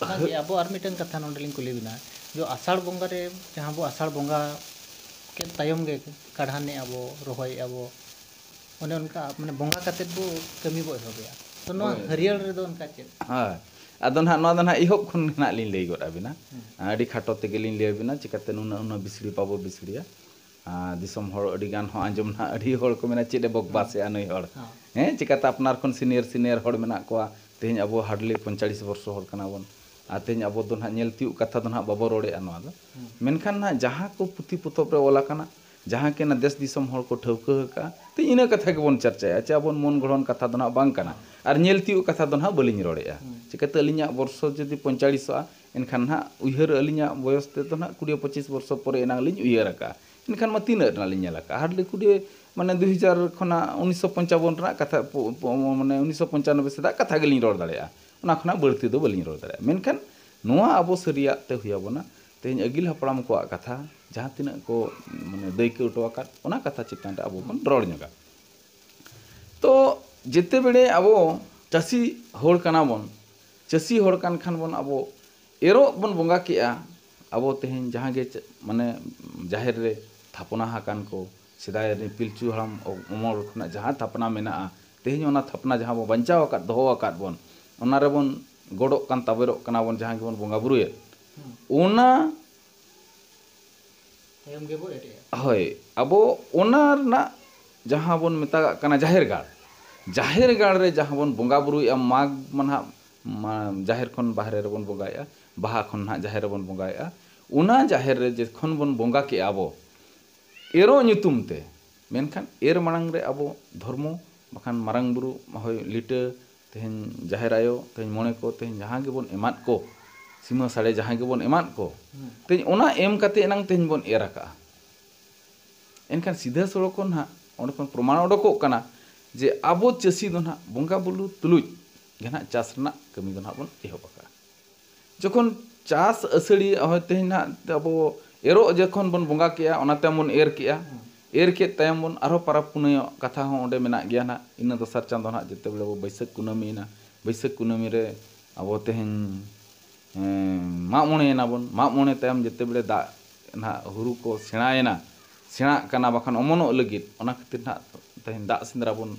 ᱚᱱᱟᱜᱮ ᱟᱵᱚ ᱟᱨ ᱢᱤᱫᱴᱟᱝ ᱠᱟᱛᱷᱟ ᱱᱚᱰᱮ ᱞᱤᱧ ᱠᱩᱞᱤ ᱵᱮᱱᱟ, ᱡᱮ ᱟᱥᱟᱲ ᱵᱚᱸᱜᱟ ᱨᱮ ᱡᱟᱦᱟᱸ ᱵᱚ ᱟᱥᱟᱲ ᱵᱚᱸᱜᱟ ᱠᱮᱫ ᱛᱟᱭᱚᱢ ᱜᱮ ᱠᱟᱲᱦᱟᱱᱮᱜᱼᱟ ᱵᱚ, ᱨᱚᱦᱚᱭᱮᱜᱼᱟ ᱵᱚ, ᱚᱱᱮ ᱚᱱᱠᱟ ᱢᱟᱱᱮ ᱵᱚᱸᱜᱟ ᱠᱟᱛᱮᱫ ᱵᱚ ᱠᱟᱹᱢᱤ ᱵᱚ ᱮᱦᱚᱵᱮᱜᱼᱟ᱾ ᱛᱚ ᱱᱚᱣᱟ ᱦᱳᱭ᱾ ᱦᱟᱹᱨᱭᱟᱹᱲ ᱨᱮᱫᱚ ᱚᱱᱠᱟ ᱪᱮᱫ? ᱦᱳᱭ᱾ ᱟᱫᱚ ᱱᱟᱦᱟᱜ ᱱᱚᱣᱟ ᱫᱚ ᱱᱟᱦᱟᱜ ᱮᱦᱚᱵ ᱠᱷᱚᱱ ᱜᱮ ᱱᱟᱦᱟᱜ ᱞᱤᱧ ᱞᱟᱹᱭ ᱜᱚᱫ ᱟᱵᱤᱱᱟ᱾ ᱦᱩᱸ᱾ ᱟᱹᱰᱤ ᱠᱷᱟᱴᱚ ᱛᱮᱜᱮ ᱞᱤᱧ ᱞᱟᱹᱭ ᱟᱵᱤᱱᱟ, ᱪᱤᱠᱟᱹᱛᱮ ᱱᱩᱱᱟᱹᱜ, ᱩᱱᱟᱹᱜ ᱵᱤᱥᱲᱤ ᱵᱟᱵᱚ ᱵᱤᱥᱲᱤᱭᱟ᱾ ᱟᱨ ᱫᱤᱥᱚᱢ ᱦᱚᱲ ᱟᱹᱰᱤ ᱜᱟᱱ ᱦᱚᱸ ᱟᱸᱡᱚᱢ ᱱᱟᱦᱟᱜ ᱟᱹᱰᱤ ᱦᱚᱲ ᱠᱚ ᱢᱮᱱᱟ, "ᱪᱮᱫ ᱮ ᱵᱚᱠᱵᱟᱥᱮᱜᱼᱟ ᱱᱩᱭ ᱦᱚᱲ?" ᱦᱚᱸ᱾ ᱦᱮᱸ, ᱪᱤᱠᱟᱹᱛᱮ ᱟᱯᱱᱟᱨ ᱠᱷᱚᱱ senior, senior ᱦᱚᱲ ᱢᱮᱱᱟᱜ ᱠᱚᱣᱟ᱾ ᱛᱮᱦᱮᱧ ᱟᱵᱚ hardly ᱯᱚᱧᱪᱟᱞᱤᱥ ᱵᱚᱨᱥᱚ ᱦᱚᱲ ᱠᱟᱱᱟ ᱵᱚᱱ᱾ ᱟᱨ ᱛᱮᱦᱮᱧ ᱟᱵᱚ ᱫᱚ ᱱᱟᱦᱟᱜ ᱧᱮᱞ ᱛᱤᱭᱳᱜ ᱠᱟᱛᱷᱟ ᱫᱚ ᱱᱟᱦᱟᱜ ᱵᱟᱵᱚ ᱨᱚᱲᱮᱜᱼᱟ ᱱᱚᱣᱟ ᱫᱚ᱾ ᱦᱩᱸ᱾ ᱢᱮᱱᱠᱷᱟᱱ ᱱᱟᱦᱟᱜ ᱡᱟᱦᱟᱸ ᱠᱚ ᱯᱩᱛᱷᱤ ᱯᱚᱛᱚᱵ ᱨᱮ ᱚᱞ ᱟᱠᱟᱱᱟ, ᱡᱟᱦᱟᱸ ᱠᱤ ᱚᱱᱟ ᱫᱮᱥ ᱫᱤᱥᱚᱢ ᱦᱚᱲ ᱠᱚ ᱴᱷᱟᱹᱣᱠᱟᱹ ᱟᱠᱟᱫᱼᱟ, ᱛᱮᱦᱮᱧ ᱤᱱᱟᱹ ᱠᱟᱛᱷᱟ ᱜᱮᱵᱚᱱ ᱪᱟᱨᱪᱟᱭᱟ, ᱪᱮ ᱟᱵᱚᱱ ᱢᱚᱱ ᱜᱚᱲᱦᱚᱱ ᱠᱟᱛᱷᱟ ᱫᱚ ᱱᱟᱦᱟᱜ ᱵᱟᱝ ᱠᱟᱱᱟ᱾ ᱟᱨ ᱧᱮᱞ ᱛᱤᱭᱳᱜ ᱠᱟᱛᱷᱟ ᱫᱚ ᱱᱟᱦᱟᱜ ᱵᱟᱹᱞᱤᱧ ᱨᱚᱲᱮᱜᱼᱟ᱾ ᱦᱩᱸ᱾ ᱪᱤᱠᱟᱹᱛᱮ ᱟᱹᱞᱤᱧᱟᱜ ᱵᱚᱨᱥᱚ ᱡᱩᱫᱤ ᱯᱚᱧᱪᱟᱞᱤᱥᱚᱜᱼᱟ, ᱮᱱᱠᱷᱟᱱ ᱱᱟᱦᱟᱜ ᱩᱭᱦᱟᱹᱨ ᱟᱹᱞᱤᱧᱟᱜ ᱵᱚᱭᱚᱥ ᱛᱮᱫᱚ ᱱᱟᱦᱟᱜ ᱠᱩᱲᱤ ᱯᱚᱸᱪᱤᱥ ᱵᱚᱨᱥᱚ ᱯᱚᱨᱮ ᱮᱱᱟᱝ ᱞᱤᱧ ᱩᱭᱦᱟᱹᱨ ᱟᱠᱟᱫᱼᱟ᱾ ᱮᱱᱠᱷᱟᱱ ᱢᱟ ᱛᱤᱱᱟᱹᱜ ᱨᱮᱱᱟᱜ ᱞᱤᱧ ᱧᱮᱞ ᱟᱠᱟᱫᱼᱟ? Hardly ᱠᱩᱲᱤ, ᱢᱟᱱᱮ ᱫᱩ ᱦᱟᱡᱟᱨ ᱠᱷᱚᱱᱟᱜ ᱩᱱᱤᱥᱥᱚ ᱯᱚᱧᱪᱟᱵᱚᱱ ᱨᱮᱱᱟᱜ ᱠᱟᱛᱷᱟ, ᱯᱚ-, ᱯᱚ-, ᱢᱟᱱᱮ ᱩᱱᱤᱥᱥᱚ ᱯᱚᱧᱪᱟᱱᱚᱵᱵᱳᱭ ᱥᱮᱫᱟᱜ ᱠᱟᱛᱷᱟ ᱜᱮᱞᱤᱧ ᱨᱚᱲ ᱫᱟᱲᱮᱭᱟᱜᱼᱟ᱾ ᱚᱱᱟ ᱠᱷᱚᱱᱟᱜ ᱵᱟᱹᱲᱛᱤ ᱫᱚ ᱵᱟᱹᱞᱤᱧ ᱨᱚᱲ ᱫᱟᱲᱮᱭᱟᱜᱼᱟ᱾ ᱢᱮᱱᱠᱷᱟᱱ ᱱᱚᱣᱟ ᱟᱵᱚ ᱥᱟᱹᱨᱤᱭᱟᱜ ᱛᱮ ᱦᱩᱭ ᱟᱵᱚᱱᱟ, ᱛᱮᱦᱮᱧ ᱟᱹᱜᱤᱞ ᱦᱟᱯᱲᱟᱢ ᱠᱚᱣᱟᱜ ᱠᱟᱛᱷᱟ ᱡᱟᱦᱟᱸ ᱛᱤᱱᱟᱹᱜ ᱠᱚ, ᱢᱟᱱᱮ, ᱫᱟᱹᱭᱠᱟᱹ ᱦᱚᱴᱚ ᱟᱠᱟᱫ, ᱚᱱᱟ ᱠᱟᱛᱷᱟ ᱪᱮᱛᱟᱱ ᱨᱮ ᱟᱵᱚ ᱵᱚᱱ ᱨᱚᱲ ᱧᱚᱜᱟ᱾ ᱛᱚ ᱡᱮᱛᱮ ᱵᱮᱲᱮ ᱟᱵᱚ ᱪᱟᱹᱥᱤ ᱦᱚᱲ ᱠᱟᱱᱟ ᱵᱚᱱ, ᱪᱟᱹᱥᱤ ᱦᱚᱲ ᱠᱟᱱ ᱠᱷᱟᱱ ᱵᱚᱱ ᱟᱵᱚ ᱮᱨᱚᱜ ᱵᱚᱱ ᱵᱚᱸᱜᱟ ᱠᱮᱜᱼᱟ᱾ ᱟᱵᱚ ᱛᱮᱦᱮᱧ ᱡᱟᱦᱟᱸ ᱜᱮ ᱪᱮ-, ᱢᱟᱱᱮ ᱡᱟᱦᱮᱨ ᱨᱮ ᱛᱷᱟᱯᱚᱱᱟ ᱟᱠᱟᱱ ᱠᱚ, ᱥᱮᱫᱟᱭ ᱨᱮ ᱯᱤᱞᱪᱩ ᱦᱟᱲᱟᱢ ᱚ-, ᱚᱢᱚᱞ ᱠᱷᱚᱱᱟᱜ ᱡᱟᱦᱟᱸ ᱛᱷᱟᱯᱚᱱᱟ ᱢᱮᱱᱟᱜᱼᱟ, ᱛᱮᱦᱮᱧ ᱚᱱᱟ ᱛᱷᱟᱯᱚᱱᱟ ᱡᱟᱦᱟᱸ ᱵᱚ ᱵᱟᱧᱪᱟᱣ ᱟᱠᱟᱫ, ᱫᱚᱦᱚ ᱟᱠᱟᱫ ᱵᱚᱱ, ᱚᱱᱟ ᱨᱮᱵᱚᱱ ᱜᱚᱰᱚᱜ ᱠᱟᱱ ᱛᱟᱵᱮᱨᱚᱜ ᱠᱟᱱᱟ ᱵᱚᱱ, ᱡᱟᱦᱟᱸ ᱜᱮᱵᱚᱱ ᱵᱚᱸᱜᱟ ᱵᱩᱨᱩᱭᱮᱫ, ᱚᱱᱟ ᱛᱟᱭᱚᱢ ᱜᱮᱵᱚ ᱮᱴᱮᱜᱼᱟ᱾ ᱦᱳᱭ, ᱟᱵᱚ ᱚᱱᱟ ᱨᱮᱱᱟᱜ ᱡᱟᱦᱟᱸ ᱵᱚᱱ ᱢᱮᱛᱟᱜᱟᱜ ᱠᱟᱱᱟ ᱡᱟᱦᱮᱨ ᱜᱟᱲ, ᱡᱟᱦᱮᱨ ᱜᱟᱲ ᱨᱮ ᱡᱟᱦᱟᱸ ᱵᱚᱱ ᱵᱚᱸᱜᱟ ᱵᱩᱨᱩᱭᱮᱫᱼᱟ, ᱢᱟᱜᱽ ᱢᱟ ᱱᱟᱦᱟᱜ ᱢᱟ ᱡᱟᱦᱮᱨ ᱠᱷᱚᱱ ᱵᱟᱦᱨᱮ ᱨᱮᱵᱚᱱ ᱵᱚᱸᱜᱟᱭᱮᱫᱼᱟ, ᱵᱟᱦᱟ ᱠᱷᱚᱱ ᱱᱟᱦᱟᱜ ᱡᱟᱦᱮᱨ ᱨᱮᱵᱚᱱ ᱵᱚᱸᱜᱟᱭᱮᱫᱼᱟ, ᱚᱱᱟ ᱡᱟᱦᱮᱨ ᱨᱮ ᱡᱚᱠᱷᱚᱱ ᱵᱚᱱ ᱵᱚᱸᱜᱟ ᱠᱮᱜᱼᱟ ᱟᱵᱚ ᱮᱨᱚᱜ ᱧᱩᱛᱩᱢ ᱛᱮ, ᱢᱮᱱᱠᱷᱟᱱ ᱮᱨ ᱢᱟᱲᱟᱝ ᱨᱮ ᱟᱵᱚ ᱫᱷᱚᱨᱢᱚ ᱵᱟᱠᱷᱟᱱ ᱢᱟᱨᱟᱝ ᱵᱩᱨᱩ, ᱦᱳᱭ, ᱞᱤᱴᱟᱹ, ᱛᱮᱦᱮᱧ ᱡᱟᱦᱮᱨ ᱟᱭᱳ, ᱛᱮᱦᱮᱧ ᱢᱚᱬᱮ ᱠᱚ, ᱛᱮᱦᱮᱧ ᱡᱟᱦᱟᱸ ᱜᱮᱵᱚᱱ ᱮᱢᱟᱫ ᱠᱚ, ᱥᱤᱢᱟᱹ ᱥᱟᱲᱮ ᱡᱟᱦᱟᱸ ᱜᱮᱵᱚᱱ ᱮᱢᱟᱫ ᱠᱚ, ᱦᱩᱸ᱾ ᱛᱮᱦᱮᱧ ᱚᱱᱟ ᱮᱢ ᱠᱟᱛᱮ ᱮᱱᱟᱝ ᱛᱮᱦᱮᱧ ᱵᱚᱱ ᱮᱨ ᱟᱠᱟᱜᱼᱟ᱾ ᱮᱱᱠᱷᱟᱱ ᱥᱤᱫᱷᱟᱹ ᱥᱚᱲᱚᱠ ᱠᱷᱚᱱ ᱱᱟᱦᱟᱜ ᱚᱸᱰᱮ ᱠᱷᱚᱱ ᱯᱨᱚᱢᱟᱬ ᱚᱰᱚᱠᱚᱜ ᱠᱟᱱᱟ ᱡᱮ ᱟᱵᱚ ᱪᱟᱹᱥᱤ ᱫᱚ ᱱᱟᱦᱟᱜ ᱵᱚᱸᱜᱟ ᱵᱩᱨᱩ ᱛᱩᱞᱩᱡ ᱜᱮ ᱱᱟᱦᱟᱜ ᱪᱟᱥ ᱨᱮᱱᱟᱜ ᱠᱟᱹᱢᱤ ᱫᱚ ᱱᱟᱦᱟᱜ ᱵᱚᱱ ᱮᱦᱚᱵ ᱟᱠᱟᱜᱼᱟ᱾ ᱡᱚᱠᱷᱚᱱ ᱪᱟᱥ ᱟᱹᱥᱟᱹᱲᱤᱭᱟᱹ, ᱦᱚᱭ ᱛᱮᱦᱮᱧ ᱱᱟᱦᱟᱜ ᱟᱵᱚ ᱮᱨᱚᱜ ᱡᱚᱠᱷᱚᱱ ᱵᱚᱱ ᱵᱚᱸᱜᱟ ᱠᱮᱜᱼᱟ, ᱚᱱᱟ ᱛᱟᱭᱚᱢ ᱵᱚᱱ ᱮᱨ ᱠᱮᱜᱼᱟ᱾ ᱮᱨ ᱠᱮᱫ ᱛᱟᱭᱚᱢ ᱵᱚᱱ ᱟᱨᱦᱚᱸ ᱯᱟᱨᱟᱵᱽ ᱯᱩᱱᱟᱹᱭᱚᱜ ᱠᱟᱛᱷᱟ ᱦᱚᱸ ᱚᱸᱰᱮ ᱢᱮᱱᱟᱜ ᱜᱮᱭᱟ ᱱᱟᱦᱟᱜ᱾ ᱤᱱᱟᱹ ᱫᱚᱥᱟᱨ ᱪᱟᱸᱫᱚ ᱱᱟᱦᱟᱜ ᱡᱮᱛᱮ ᱵᱮᱲᱮ ᱵᱚ ᱵᱟᱹᱭᱥᱟᱹᱠᱷ ᱠᱩᱱᱟᱹᱢᱤ ᱮᱱᱟ, ᱵᱟᱹᱭᱥᱟᱹᱠᱷ ᱠᱩᱱᱟᱹᱢᱤ ᱨᱮ ᱟᱵᱚ ᱛᱮᱦᱮᱧ, ᱮᱸ, ᱢᱟᱜ ᱢᱚᱬᱮ ᱮᱱᱟ ᱵᱚᱱ᱾ ᱢᱟᱜ ᱢᱚᱬᱮ ᱛᱟᱭᱚᱢ ᱡᱮᱛᱮ ᱵᱮᱲᱮ ᱫᱟᱜ ᱱᱟᱦᱟᱜ ᱦᱩᱲᱩ ᱠᱚ ᱥᱮᱬᱟᱭᱮᱱᱟ, ᱥᱮᱬᱟᱜ ᱠᱟᱱᱟ ᱵᱟᱠᱷᱟᱱ ᱚᱢᱚᱱᱚᱜ ᱞᱟᱹᱜᱤᱫ, ᱚᱱᱟ ᱠᱷᱟᱹᱛᱤᱨ ᱱᱟᱦᱟᱜ ᱛᱮᱦᱮᱧ ᱫᱟᱜ ᱥᱮᱸᱫᱽᱨᱟ ᱵᱚᱱ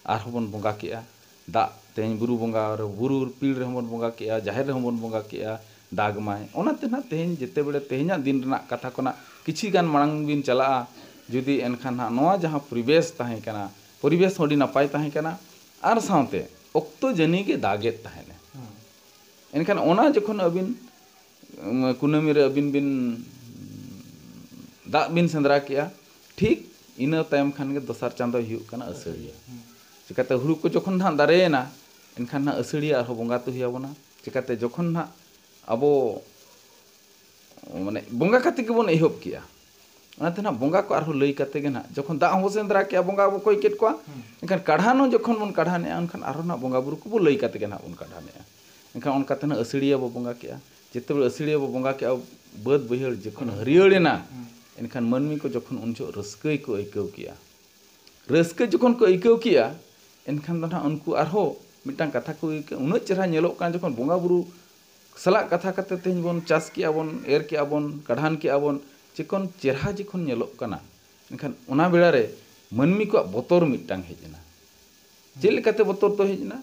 ᱟᱨᱦᱚᱸ ᱵᱚᱱ ᱵᱚᱸᱜᱟ ᱠᱮᱜᱼᱟ᱾ ᱫᱟᱜ ᱛᱮᱦᱮᱧ ᱵᱩᱨᱩ ᱵᱚᱸᱜᱟ ᱨᱮ, ᱵᱩᱨᱩ ᱯᱤᱲ ᱨᱮᱦᱚᱸ ᱵᱚᱱ ᱵᱚᱸᱜᱟ ᱠᱮᱜᱼᱟ, ᱡᱟᱦᱮᱨ ᱨᱮᱦᱚᱸ ᱵᱚᱱ ᱵᱚᱸᱜᱟ ᱠᱮᱜᱼᱟ, ᱫᱟᱜᱽ ᱢᱟᱭ᱾ ᱚᱱᱟᱛᱮ ᱱᱟᱦᱟᱜ ᱛᱮᱦᱮᱧ ᱡᱮᱛᱮ ᱵᱮᱲᱮ ᱛᱮᱦᱮᱧᱟᱜ ᱫᱤᱱ ᱨᱮᱱᱟᱜ ᱠᱟᱛᱷᱟ ᱠᱷᱚᱱᱟᱜ ᱠᱤᱪᱷᱤ ᱜᱟᱱ ᱢᱟᱲᱟᱝ ᱵᱤᱱ ᱪᱟᱞᱟᱜᱼᱟ ᱡᱩᱫᱤ, ᱮᱱᱠᱷᱟᱱ ᱱᱟᱦᱟᱜ ᱱᱚᱣᱟ ᱡᱟᱦᱟᱸ ᱯᱚᱨᱤᱵᱮᱥ ᱛᱟᱦᱮᱸ ᱠᱟᱱᱟ, ᱯᱚᱨᱤᱵᱮᱥ ᱦᱚᱸ ᱟᱹᱰᱤ ᱱᱟᱯᱟᱭ ᱛᱟᱦᱮᱸ ᱠᱟᱱᱟ᱾ ᱟᱨ ᱥᱟᱶᱛᱮ ᱚᱠᱛᱚ ᱡᱟᱹᱱᱤ ᱜᱮ ᱫᱟᱜᱮᱫ ᱛᱟᱦᱮᱱᱟ᱾ ᱦᱩᱸ᱾ ᱮᱱᱠᱷᱟᱱ ᱚᱱᱟ ᱡᱚᱠᱷᱚᱱ ᱟᱹᱵᱤᱱ, ᱩᱢ, ᱠᱩᱱᱟᱹᱢᱤ ᱨᱮ ᱟᱹᱵᱤᱱ ᱵᱤᱱ ᱫᱟᱜ ᱵᱤᱱ ᱥᱮᱸᱫᱽᱨᱟ ᱠᱮᱜᱼᱟ, ᱴᱷᱤᱠ ᱤᱱᱟᱹ ᱛᱟᱭᱚᱢ ᱠᱷᱟᱱ ᱜᱮ ᱫᱚᱥᱟᱨ ᱪᱟᱸᱫᱚᱭ ᱦᱩᱭᱩᱜ ᱠᱟᱱᱟ ᱟᱹᱥᱟᱹᱲᱤᱭᱟᱹ᱾ ᱦᱩᱸ᱾ ᱪᱤᱠᱟᱹᱛᱮ ᱦᱩᱲᱩ ᱠᱚ ᱡᱚᱠᱷᱚᱱ ᱱᱟᱦᱟᱜ ᱫᱟᱨᱮᱭᱮᱱᱟ, ᱮᱱᱠᱷᱟᱱ ᱱᱟᱦᱟᱜ ᱟᱹᱥᱟᱹᱲᱤᱭᱟᱹ ᱟᱨᱦᱚᱸ ᱵᱚᱸᱜᱟ ᱛᱮ ᱦᱩᱭ ᱟᱵᱚᱱᱟ᱾ ᱪᱤᱠᱟᱹᱛᱮ ᱡᱚᱠᱷᱚᱱ ᱱᱟᱦᱟᱜ ᱟᱵᱚ, ᱢᱟᱱᱮ, ᱵᱚᱸᱜᱟ ᱠᱟᱛᱮ ᱜᱮᱵᱚᱱ ᱮᱦᱚᱵ ᱠᱮᱜᱼᱟ᱾ ᱚᱱᱟᱛᱮ ᱱᱟᱦᱟᱜ ᱵᱚᱸᱜᱟ ᱠᱚ ᱟᱨᱦᱚᱸ ᱞᱟᱹᱭ ᱠᱟᱛᱮ ᱜᱮ ᱱᱟᱦᱟᱜ, ᱡᱚᱠᱷᱚᱱ ᱫᱟᱜ ᱦᱚᱸᱵᱚ ᱥᱮᱸᱫᱽᱨᱟ ᱠᱮᱜᱼᱟ, ᱵᱚᱸᱜᱟ ᱵᱚ ᱠᱚᱭ ᱠᱮᱫ ᱠᱚᱣᱟ, ᱦᱩᱸ᱾ ᱮᱱᱠᱷᱟᱱ ᱠᱟᱲᱦᱟᱱ ᱦᱚᱸ ᱡᱚᱠᱷᱚᱱ ᱵᱚᱱ ᱠᱟᱲᱦᱟᱱᱮᱜᱼᱟ, ᱮᱱᱠᱷᱟᱱ ᱟᱨᱦᱚᱸ ᱱᱟᱦᱟᱜ ᱵᱚᱸᱜᱟ ᱵᱩᱨᱩ ᱠᱚᱵᱚ ᱞᱟᱹᱭ ᱠᱟᱛᱮ ᱜᱮ ᱱᱟᱦᱟᱜ ᱵᱚᱱ ᱠᱟᱲᱦᱟᱱᱮᱜᱼᱟ᱾ ᱮᱱᱠᱷᱟᱱ ᱚᱱᱠᱟ ᱛᱮ ᱱᱟᱦᱟᱜ ᱟᱹᱥᱟᱹᱲᱤᱭᱟᱹ ᱵᱚ ᱵᱚᱸᱜᱟ ᱠᱮᱜᱼᱟ᱾ ᱡᱮᱛᱮ ᱵᱮᱲᱮ ᱟᱹᱥᱟᱹᱲᱤᱭᱟᱹ ᱵᱚ ᱵᱚᱸᱜᱟ ᱠᱮᱜᱼᱟ, ᱵᱟᱹᱫᱽ ᱵᱟᱹᱭᱦᱟᱹᱲ ᱡᱚᱠᱷᱚᱱ ᱦᱟᱹᱨᱭᱟᱹᱲ ᱮᱱᱟ, ᱦᱩᱸ᱾ ᱮᱱᱠᱷᱟᱱ ᱢᱟᱹᱱᱢᱤ ᱠᱚ ᱡᱚᱠᱷᱚᱱ ᱩᱱ ᱡᱚᱦᱚᱜ ᱨᱟᱹᱥᱠᱟᱹ ᱜᱮᱠᱚ ᱟᱹᱭᱠᱟᱹᱣ ᱠᱮᱜᱼᱟ᱾ ᱨᱟᱹᱥᱠᱟᱹ ᱡᱚᱠᱷᱚᱱ ᱠᱚ ᱟᱹᱭᱠᱟᱹᱣ ᱠᱮᱜᱼᱟ, ᱮᱱᱠᱷᱟᱱ ᱫᱚ ᱱᱟᱦᱟᱜ ᱩᱱᱠᱩ ᱟᱨᱦᱚᱸ ᱢᱤᱫᱴᱟᱝ ᱠᱟᱛᱷᱟ ᱠᱚ ᱟᱹᱭᱠᱟᱹᱣ, ᱩᱱᱟᱹᱜ ᱪᱮᱦᱨᱟ ᱧᱮᱞᱚᱜ ᱠᱟᱱᱟ, ᱡᱚᱠᱷᱚᱱ ᱵᱚᱸᱜᱟ ᱵᱩᱨᱩ ᱥᱟᱞᱟᱜ ᱠᱟᱛᱷᱟ ᱠᱟᱛᱮ ᱛᱮᱦᱮᱧ ᱵᱚᱱ ᱪᱟᱥ ᱠᱮᱜᱼᱟ ᱵᱚᱱ, ᱮᱨ ᱠᱮᱜᱼᱟ ᱵᱚᱱ, ᱠᱟᱰᱷᱟᱱ ᱠᱮᱜᱼᱟ ᱵᱚᱱ, ᱪᱮᱠᱚᱱ ᱪᱮᱦᱨᱟ ᱡᱚᱠᱷᱚᱱ ᱧᱮᱞᱚᱜ ᱠᱟᱱᱟ, ᱮᱱᱠᱷᱟᱱ ᱚᱱᱟ ᱵᱮᱲᱟ ᱨᱮ ᱢᱟᱹᱱᱢᱤ ᱠᱚᱣᱟᱜ ᱵᱚᱛᱚᱨ ᱢᱤᱫᱴᱟᱝ ᱦᱮᱡ ᱮᱱᱟ᱾ ᱪᱮᱫ ᱞᱮᱠᱟᱛᱮ ᱵᱚᱛᱚᱨ ᱫᱚ ᱦᱮᱡ ᱮᱱᱟ?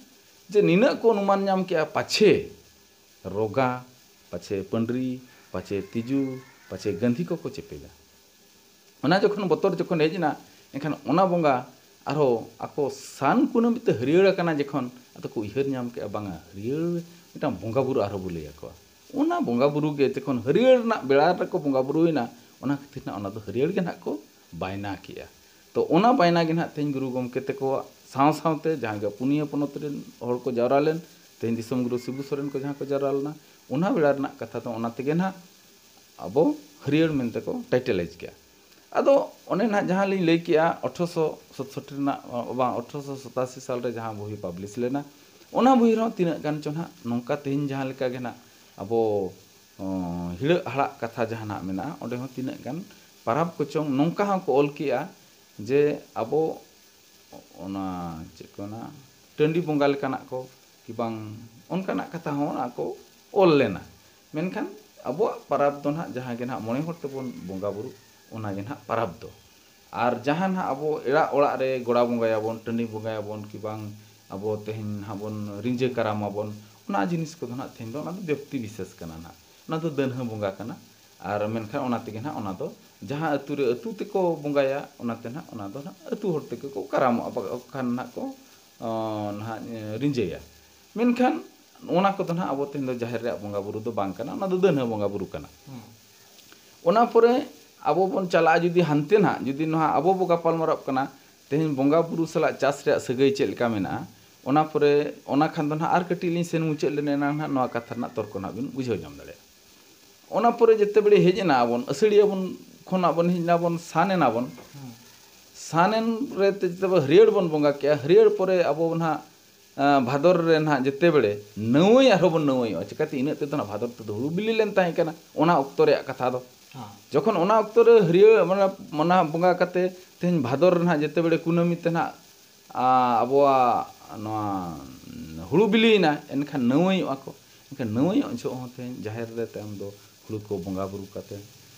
ᱡᱮ ᱱᱤᱱᱟᱹᱜ ᱠᱚ ᱚᱱᱩᱢᱟᱱ ᱧᱟᱢ ᱠᱮᱜᱼᱟ, ᱯᱟᱪᱷᱮ ᱨᱚᱜᱟ, ᱯᱟᱪᱷᱮ ᱯᱟᱹᱰᱨᱤ, ᱯᱟᱪᱷᱮ ᱛᱤᱡᱩ, ᱯᱟᱪᱷᱮ ᱜᱟᱹᱱᱫᱷᱤ ᱠᱚᱠᱚ ᱪᱮᱯᱮᱡᱟ᱾ ᱚᱱᱟ ᱡᱚᱠᱷᱚᱱ ᱵᱚᱛᱚᱨ ᱡᱚᱠᱷᱚᱱ ᱦᱮᱡ ᱮᱱᱟ, ᱮᱱᱠᱷᱟᱱ ᱚᱱᱟ ᱵᱚᱸᱜᱟ ᱟᱨᱦᱚᱸ ᱟᱠᱚ ᱥᱟᱱ ᱠᱩᱱᱟᱹᱢᱤ ᱛᱮ ᱦᱟᱹᱨᱭᱟᱹᱲ ᱟᱠᱟᱱᱟ ᱡᱚᱠᱷᱚᱱ, ᱟᱫᱚ ᱠᱚ ᱩᱭᱦᱟᱹᱨ ᱧᱟᱢ ᱠᱮᱜᱼᱟ, ᱵᱟᱝᱟ, ᱦᱟᱹᱨᱭᱟᱹᱲ ᱢᱤᱫᱴᱟᱝ ᱵᱚᱸᱜᱟ ᱵᱩᱨᱩ ᱟᱨᱦᱚᱸ ᱵᱚ ᱞᱟᱹᱭ ᱟᱠᱚᱣᱟ᱾ ᱚᱱᱟ ᱵᱚᱸᱜᱟ ᱵᱩᱨᱩ ᱜᱮ ᱡᱚᱠᱷᱚᱱ ᱦᱟᱹᱨᱭᱟᱹᱲ ᱨᱮᱱᱟᱜ ᱵᱮᱲᱟ ᱨᱮᱠᱚ ᱵᱚᱸᱜᱟ ᱵᱩᱨᱩᱭᱮᱱᱟ, ᱚᱱᱟ ᱠᱷᱟᱹᱛᱤᱨ ᱱᱟᱜ ᱚᱱᱟ ᱫᱚ ᱦᱟᱹᱨᱭᱟᱹᱲ ᱜᱮ ᱱᱟᱜ ᱠᱚ ᱵᱟᱭᱱᱟ ᱠᱮᱜᱼᱟ᱾ ᱛᱚ ᱚᱱᱟ ᱵᱟᱭᱱᱟ ᱜᱮ ᱱᱟᱜ ᱛᱮᱦᱮᱧ ᱜᱩᱨᱩ ᱜᱚᱢᱠᱮ ᱛᱟᱠᱚᱣᱟᱜ ᱥᱟᱶ ᱥᱟᱶᱛᱮ ᱡᱟᱦᱟᱸ ᱜᱮ ᱯᱩᱱᱭᱟᱹ ᱯᱚᱱᱚᱛ ᱨᱮᱱ ᱦᱚᱲ ᱠᱚ ᱡᱟᱣᱨᱟ ᱞᱮᱱ, ᱛᱮᱦᱮᱧ ᱫᱤᱥᱚᱢ ᱜᱩᱨᱩ ᱥᱤᱵᱩ ᱥᱚᱨᱮᱱ ᱠᱚ ᱡᱟᱦᱟᱸ ᱠᱚ ᱡᱟᱣᱨᱟ ᱞᱮᱱᱟ, ᱚᱱᱟ ᱵᱮᱲᱟ ᱨᱮᱱᱟᱜ ᱠᱟᱛᱷᱟ ᱫᱚ ᱚᱱᱟ ᱛᱮᱜᱮ ᱱᱟᱜ ᱟᱵᱚ ᱦᱟᱹᱨᱭᱟᱹᱲ ᱢᱮᱱᱛᱮ ᱠᱚ ᱴᱟᱭᱴᱮᱞᱟᱭᱤᱡᱽ ᱠᱮᱜᱼᱟ᱾ ᱟᱫᱚ ᱚᱱᱮ ᱱᱟᱦᱟᱜ ᱡᱟᱦᱟᱸ ᱞᱤᱧ ᱞᱟᱹᱭ ᱠᱮᱜᱼᱟ, ᱟᱴᱷᱨᱚᱥᱚ ᱥᱟᱛᱥᱚᱴᱴᱤ ᱨᱮᱱᱟᱜ, ᱵᱟᱝ, ᱟᱴᱷᱨᱚᱥᱚ ᱥᱟᱛᱟᱥᱤ ᱥᱟᱞ ᱨᱮ ᱡᱟᱦᱟᱸ ᱵᱳᱭ ᱯᱟᱵᱽᱞᱤᱥ ᱞᱮᱱᱟ, ᱚᱱᱟ ᱵᱳᱭ ᱨᱮᱦᱚᱸ ᱛᱤᱱᱟᱹᱜ ᱜᱟᱱ ᱪᱚ ᱱᱟᱦᱟᱜ ᱱᱚᱝᱠᱟ ᱛᱮᱦᱮᱧ ᱡᱟᱦᱟᱸ ᱞᱮᱠᱟ ᱜᱮ ᱱᱟᱦᱟᱜ ᱟᱵᱚ, ᱚᱸ, ᱦᱤᱲᱟᱹᱜ ᱦᱟᱲᱟᱜ ᱠᱟᱛᱷᱟ ᱡᱟᱦᱟᱸ ᱱᱟᱦᱟᱜ ᱢᱮᱱᱟᱜᱼᱟ, ᱚᱸᱰᱮ ᱦᱚᱸ ᱛᱤᱱᱟᱹᱜ ᱜᱟᱱ ᱯᱟᱨᱟᱵᱽ ᱠᱚᱪᱚᱝ ᱱᱚᱝᱠᱟ ᱦᱚᱸᱠᱚ ᱚᱞ ᱠᱮᱜᱼᱟ ᱡᱮ ᱟᱵᱚ ᱚᱱᱟ ᱪᱮᱫ ᱠᱚ ᱢᱮᱱᱟ, ᱴᱟᱺᱰᱤ ᱵᱚᱸᱜᱟ ᱞᱮᱠᱟᱱᱟᱜ ᱠᱚ, ᱠᱤ ᱵᱟᱝ ᱚᱱᱠᱟᱱᱟᱜ ᱠᱟᱛᱷᱟ ᱦᱚᱸ ᱚᱱᱟ ᱠᱚ ᱚᱞ ᱞᱮᱱᱟ᱾ ᱢᱮᱱᱠᱷᱟᱱ ᱟᱵᱚᱣᱟᱜ ᱯᱟᱨᱟᱵᱽ ᱫᱚ ᱱᱟᱦᱟᱜ ᱡᱟᱦᱟᱸ ᱜᱮ ᱱᱟᱦᱟᱜ ᱢᱚᱬᱮ ᱦᱚᱲ ᱛᱮᱵᱚᱱ ᱵᱚᱸᱜᱟ ᱵᱩᱨᱩᱜ, ᱚᱱᱟ ᱜᱮ ᱱᱟᱦᱟᱜ ᱯᱟᱨᱟᱵᱽ ᱫᱚ᱾ ᱟᱨ ᱡᱟᱦᱟᱸ ᱱᱟᱦᱟᱜ ᱟᱵᱚ ᱮᱲᱟᱜ ᱚᱲᱟᱜ ᱨᱮ ᱜᱚᱲᱟ ᱵᱚᱸᱜᱟᱭᱟᱵᱚᱱ, ᱴᱟᱺᱰᱤ ᱵᱚᱸᱜᱟᱭᱟᱵᱚᱱ, ᱠᱤ ᱵᱟᱝ ᱟᱵᱚ ᱛᱮᱦᱮᱧ ᱱᱟᱦᱟᱜ ᱵᱚᱱ ᱨᱤᱸᱡᱟᱹ ᱠᱟᱨᱟᱢᱟᱵᱚᱱ, ᱚᱱᱟ ᱡᱤᱱᱤᱥ ᱠᱚᱫᱚ ᱱᱟᱦᱟᱜ ᱛᱮᱦᱮᱧ ᱫᱚ ᱚᱱᱟ ᱫᱚ ᱵᱮᱠᱛᱤ ᱵᱤᱥᱮᱥ ᱠᱟᱱᱟ ᱱᱟᱦᱟᱜ᱾ ᱚᱱᱟ ᱫᱚ ᱫᱟᱹᱱᱦᱟᱹ ᱵᱚᱸᱜᱟ ᱠᱟᱱᱟ᱾ ᱟᱨ ᱢᱮᱱᱠᱷᱟᱱ ᱚᱱᱟ ᱛᱮᱜᱮ ᱱᱟᱦᱟᱜ ᱚᱱᱟ ᱫᱚ ᱡᱟᱦᱟᱸ ᱟᱹᱛᱩ ᱨᱮ ᱟᱹᱛᱩ ᱛᱮᱠᱚ ᱵᱚᱸᱜᱟᱭᱟ, ᱚᱱᱟᱛᱮ ᱱᱟᱦᱟᱜ ᱚᱱᱟ ᱫᱚ ᱱᱟᱦᱟᱜ ᱟᱹᱛᱩ ᱦᱚᱲ ᱛᱮᱜᱮ ᱠᱚ ᱠᱟᱨᱟᱢᱚᱜᱼᱟ, ᱵᱟᱠᱷᱟᱱ ᱱᱟᱦᱟᱜ ᱠᱚ, ᱚ, ᱱᱟᱦᱟᱜ, ᱮ, ᱨᱤᱸᱡᱟᱹᱭᱟ᱾ ᱢᱮᱱᱠᱷᱟᱱ ᱚᱱᱟ ᱠᱚᱫᱚ ᱱᱟᱦᱟᱜ ᱟᱵᱚ ᱛᱮᱦᱮᱧ ᱫᱚ ᱡᱟᱦᱮᱨ ᱨᱮᱭᱟᱜ ᱵᱚᱸᱜᱟ ᱵᱩᱨᱩ ᱫᱚ ᱵᱟᱝ ᱠᱟᱱᱟ, ᱚᱱᱟ ᱫᱚ ᱫᱟᱹᱱᱦᱟᱹ ᱵᱚᱸᱜᱟ ᱵᱩᱨᱩ ᱠᱟᱱᱟ᱾ ᱦᱩᱸ᱾ ᱚᱱᱟ ᱯᱚᱨᱮ ᱟᱵᱚ ᱵᱚᱱ ᱪᱟᱞᱟᱜᱼᱟ ᱡᱩᱫᱤ ᱦᱟᱱᱛᱮ ᱱᱟᱦᱟᱜ, ᱡᱩᱫᱤ ᱱᱚᱣᱟ ᱟᱵᱚ ᱵᱚ ᱜᱟᱯᱟᱞ ᱢᱟᱨᱟᱜ ᱠᱟᱱᱟ, ᱛᱮᱦᱮᱧ ᱵᱚᱸᱜᱟ ᱵᱩᱨᱩ ᱥᱟᱞᱟᱜ ᱪᱟᱥ ᱨᱮᱭᱟᱜ ᱥᱟᱹᱜᱟᱹᱭ ᱪᱮᱫ ᱞᱮᱠᱟ ᱢᱮᱱᱟᱜᱼᱟ, ᱚᱱᱟ ᱯᱚᱨᱮ ᱚᱱᱟ ᱠᱷᱟᱱ ᱫᱚ ᱱᱟᱦᱟᱜ ᱟᱨ ᱠᱟᱹᱴᱤᱡ ᱞᱤᱧ ᱥᱮᱱ ᱢᱩᱪᱟᱹᱫ ᱞᱮᱱᱟ, ᱮᱱᱟᱝ ᱱᱟᱦᱟᱜ ᱱᱚᱣᱟ ᱠᱟᱛᱷᱟ ᱨᱮᱱᱟᱜ ᱛᱚᱨᱠᱚ ᱱᱟᱦᱟᱜ ᱵᱤᱱ ᱵᱩᱡᱷᱟᱹᱣ ᱧᱟᱢ ᱫᱟᱲᱮᱭᱟᱜᱼᱟ᱾ ᱚᱱᱟ ᱯᱚᱨᱮ ᱡᱮᱛᱮ ᱵᱮᱲᱮ ᱦᱮᱡ ᱮᱱᱟ ᱵᱚᱱ, ᱟᱹᱥᱟᱹᱲᱤᱭᱟᱹ ᱵᱚᱱ ᱠᱷᱚᱱᱟᱜ ᱵᱚᱱ ᱦᱮᱡ ᱮᱱᱟ ᱵᱚᱱ, ᱥᱟᱱ ᱮᱱᱟ ᱵᱚᱱ᱾ ᱦᱩᱸ᱾ ᱥᱟᱱ ᱮᱱ ᱨᱮ ᱛᱮ ᱡᱮᱛᱮ ᱵᱚ ᱦᱟᱹᱨᱭᱟᱹᱲ ᱵᱚᱱ ᱵᱚᱸᱜᱟ ᱠᱮᱜᱼᱟ, ᱦᱟᱹᱨᱭᱟᱹᱲ ᱯᱚᱨᱮ ᱟᱵᱚ ᱱᱟᱦᱟᱜ, ᱟᱸ, ᱵᱷᱟᱫᱚᱨ ᱨᱮ ᱱᱟᱦᱟᱜ ᱡᱮᱛᱮ ᱵᱮᱲᱮ ᱱᱟᱹᱣᱟᱹᱭ ᱟᱨᱦᱚᱸ ᱵᱚᱱ ᱱᱟᱹᱣᱟᱹᱭᱚᱜᱼᱟ᱾ ᱪᱤᱠᱟᱹᱛᱮ ᱤᱱᱟᱹᱜ ᱛᱮᱫᱚ ᱱᱟᱦᱟᱜ ᱵᱷᱟᱫᱚᱨ ᱛᱮᱫᱚ ᱦᱩᱲᱩ ᱵᱤᱞᱤ ᱞᱮᱱ ᱛᱟᱦᱮᱸ ᱠᱟᱱᱟ, ᱚᱱᱟ ᱚᱠᱛᱚ ᱨᱮᱭᱟᱜ ᱠᱟᱛᱷᱟ ᱫᱚ᱾ ᱦᱮᱸ᱾ ᱡᱚᱠᱷᱚᱱ ᱚᱱᱟ ᱚᱠᱛᱚ ᱨᱮ ᱦᱟᱹᱨᱭᱟᱹᱲ, ᱢᱟᱱᱮ, ᱚᱱᱟ ᱵᱚᱸᱜᱟ ᱠᱟᱛᱮ ᱛᱮᱦᱮᱧ ᱵᱷᱟᱫᱚᱨ ᱨᱮ ᱱᱟᱦᱟᱜ ᱡᱮᱛᱮ ᱵᱮᱲᱮ ᱠᱩᱱᱟᱹᱢᱤ ᱛᱮ ᱱᱟᱦᱟᱜ ᱟ, ᱟᱵᱚᱣᱟᱜ ᱱᱚᱣᱟ ᱦᱩᱲᱩ ᱵᱤᱞᱤᱭᱮᱱᱟ, ᱮᱱᱠᱷᱟᱱ ᱱᱟᱹᱣᱟᱹᱭᱚᱜᱼᱟ ᱠᱚ᱾ ᱮᱱᱠᱷᱟᱱ ᱱᱟᱹᱣᱟᱹᱭᱚᱜ ᱡᱚᱦᱚᱜ ᱦᱚᱸ ᱛᱮᱦᱮᱧ ᱡᱟᱦᱮᱨ ᱨᱮ ᱛᱟᱭᱚᱢ ᱫᱚ ᱦᱩᱲᱩ ᱠᱚ ᱵᱚᱸᱜᱟ ᱵᱩᱨᱩ ᱠᱟᱛᱮ,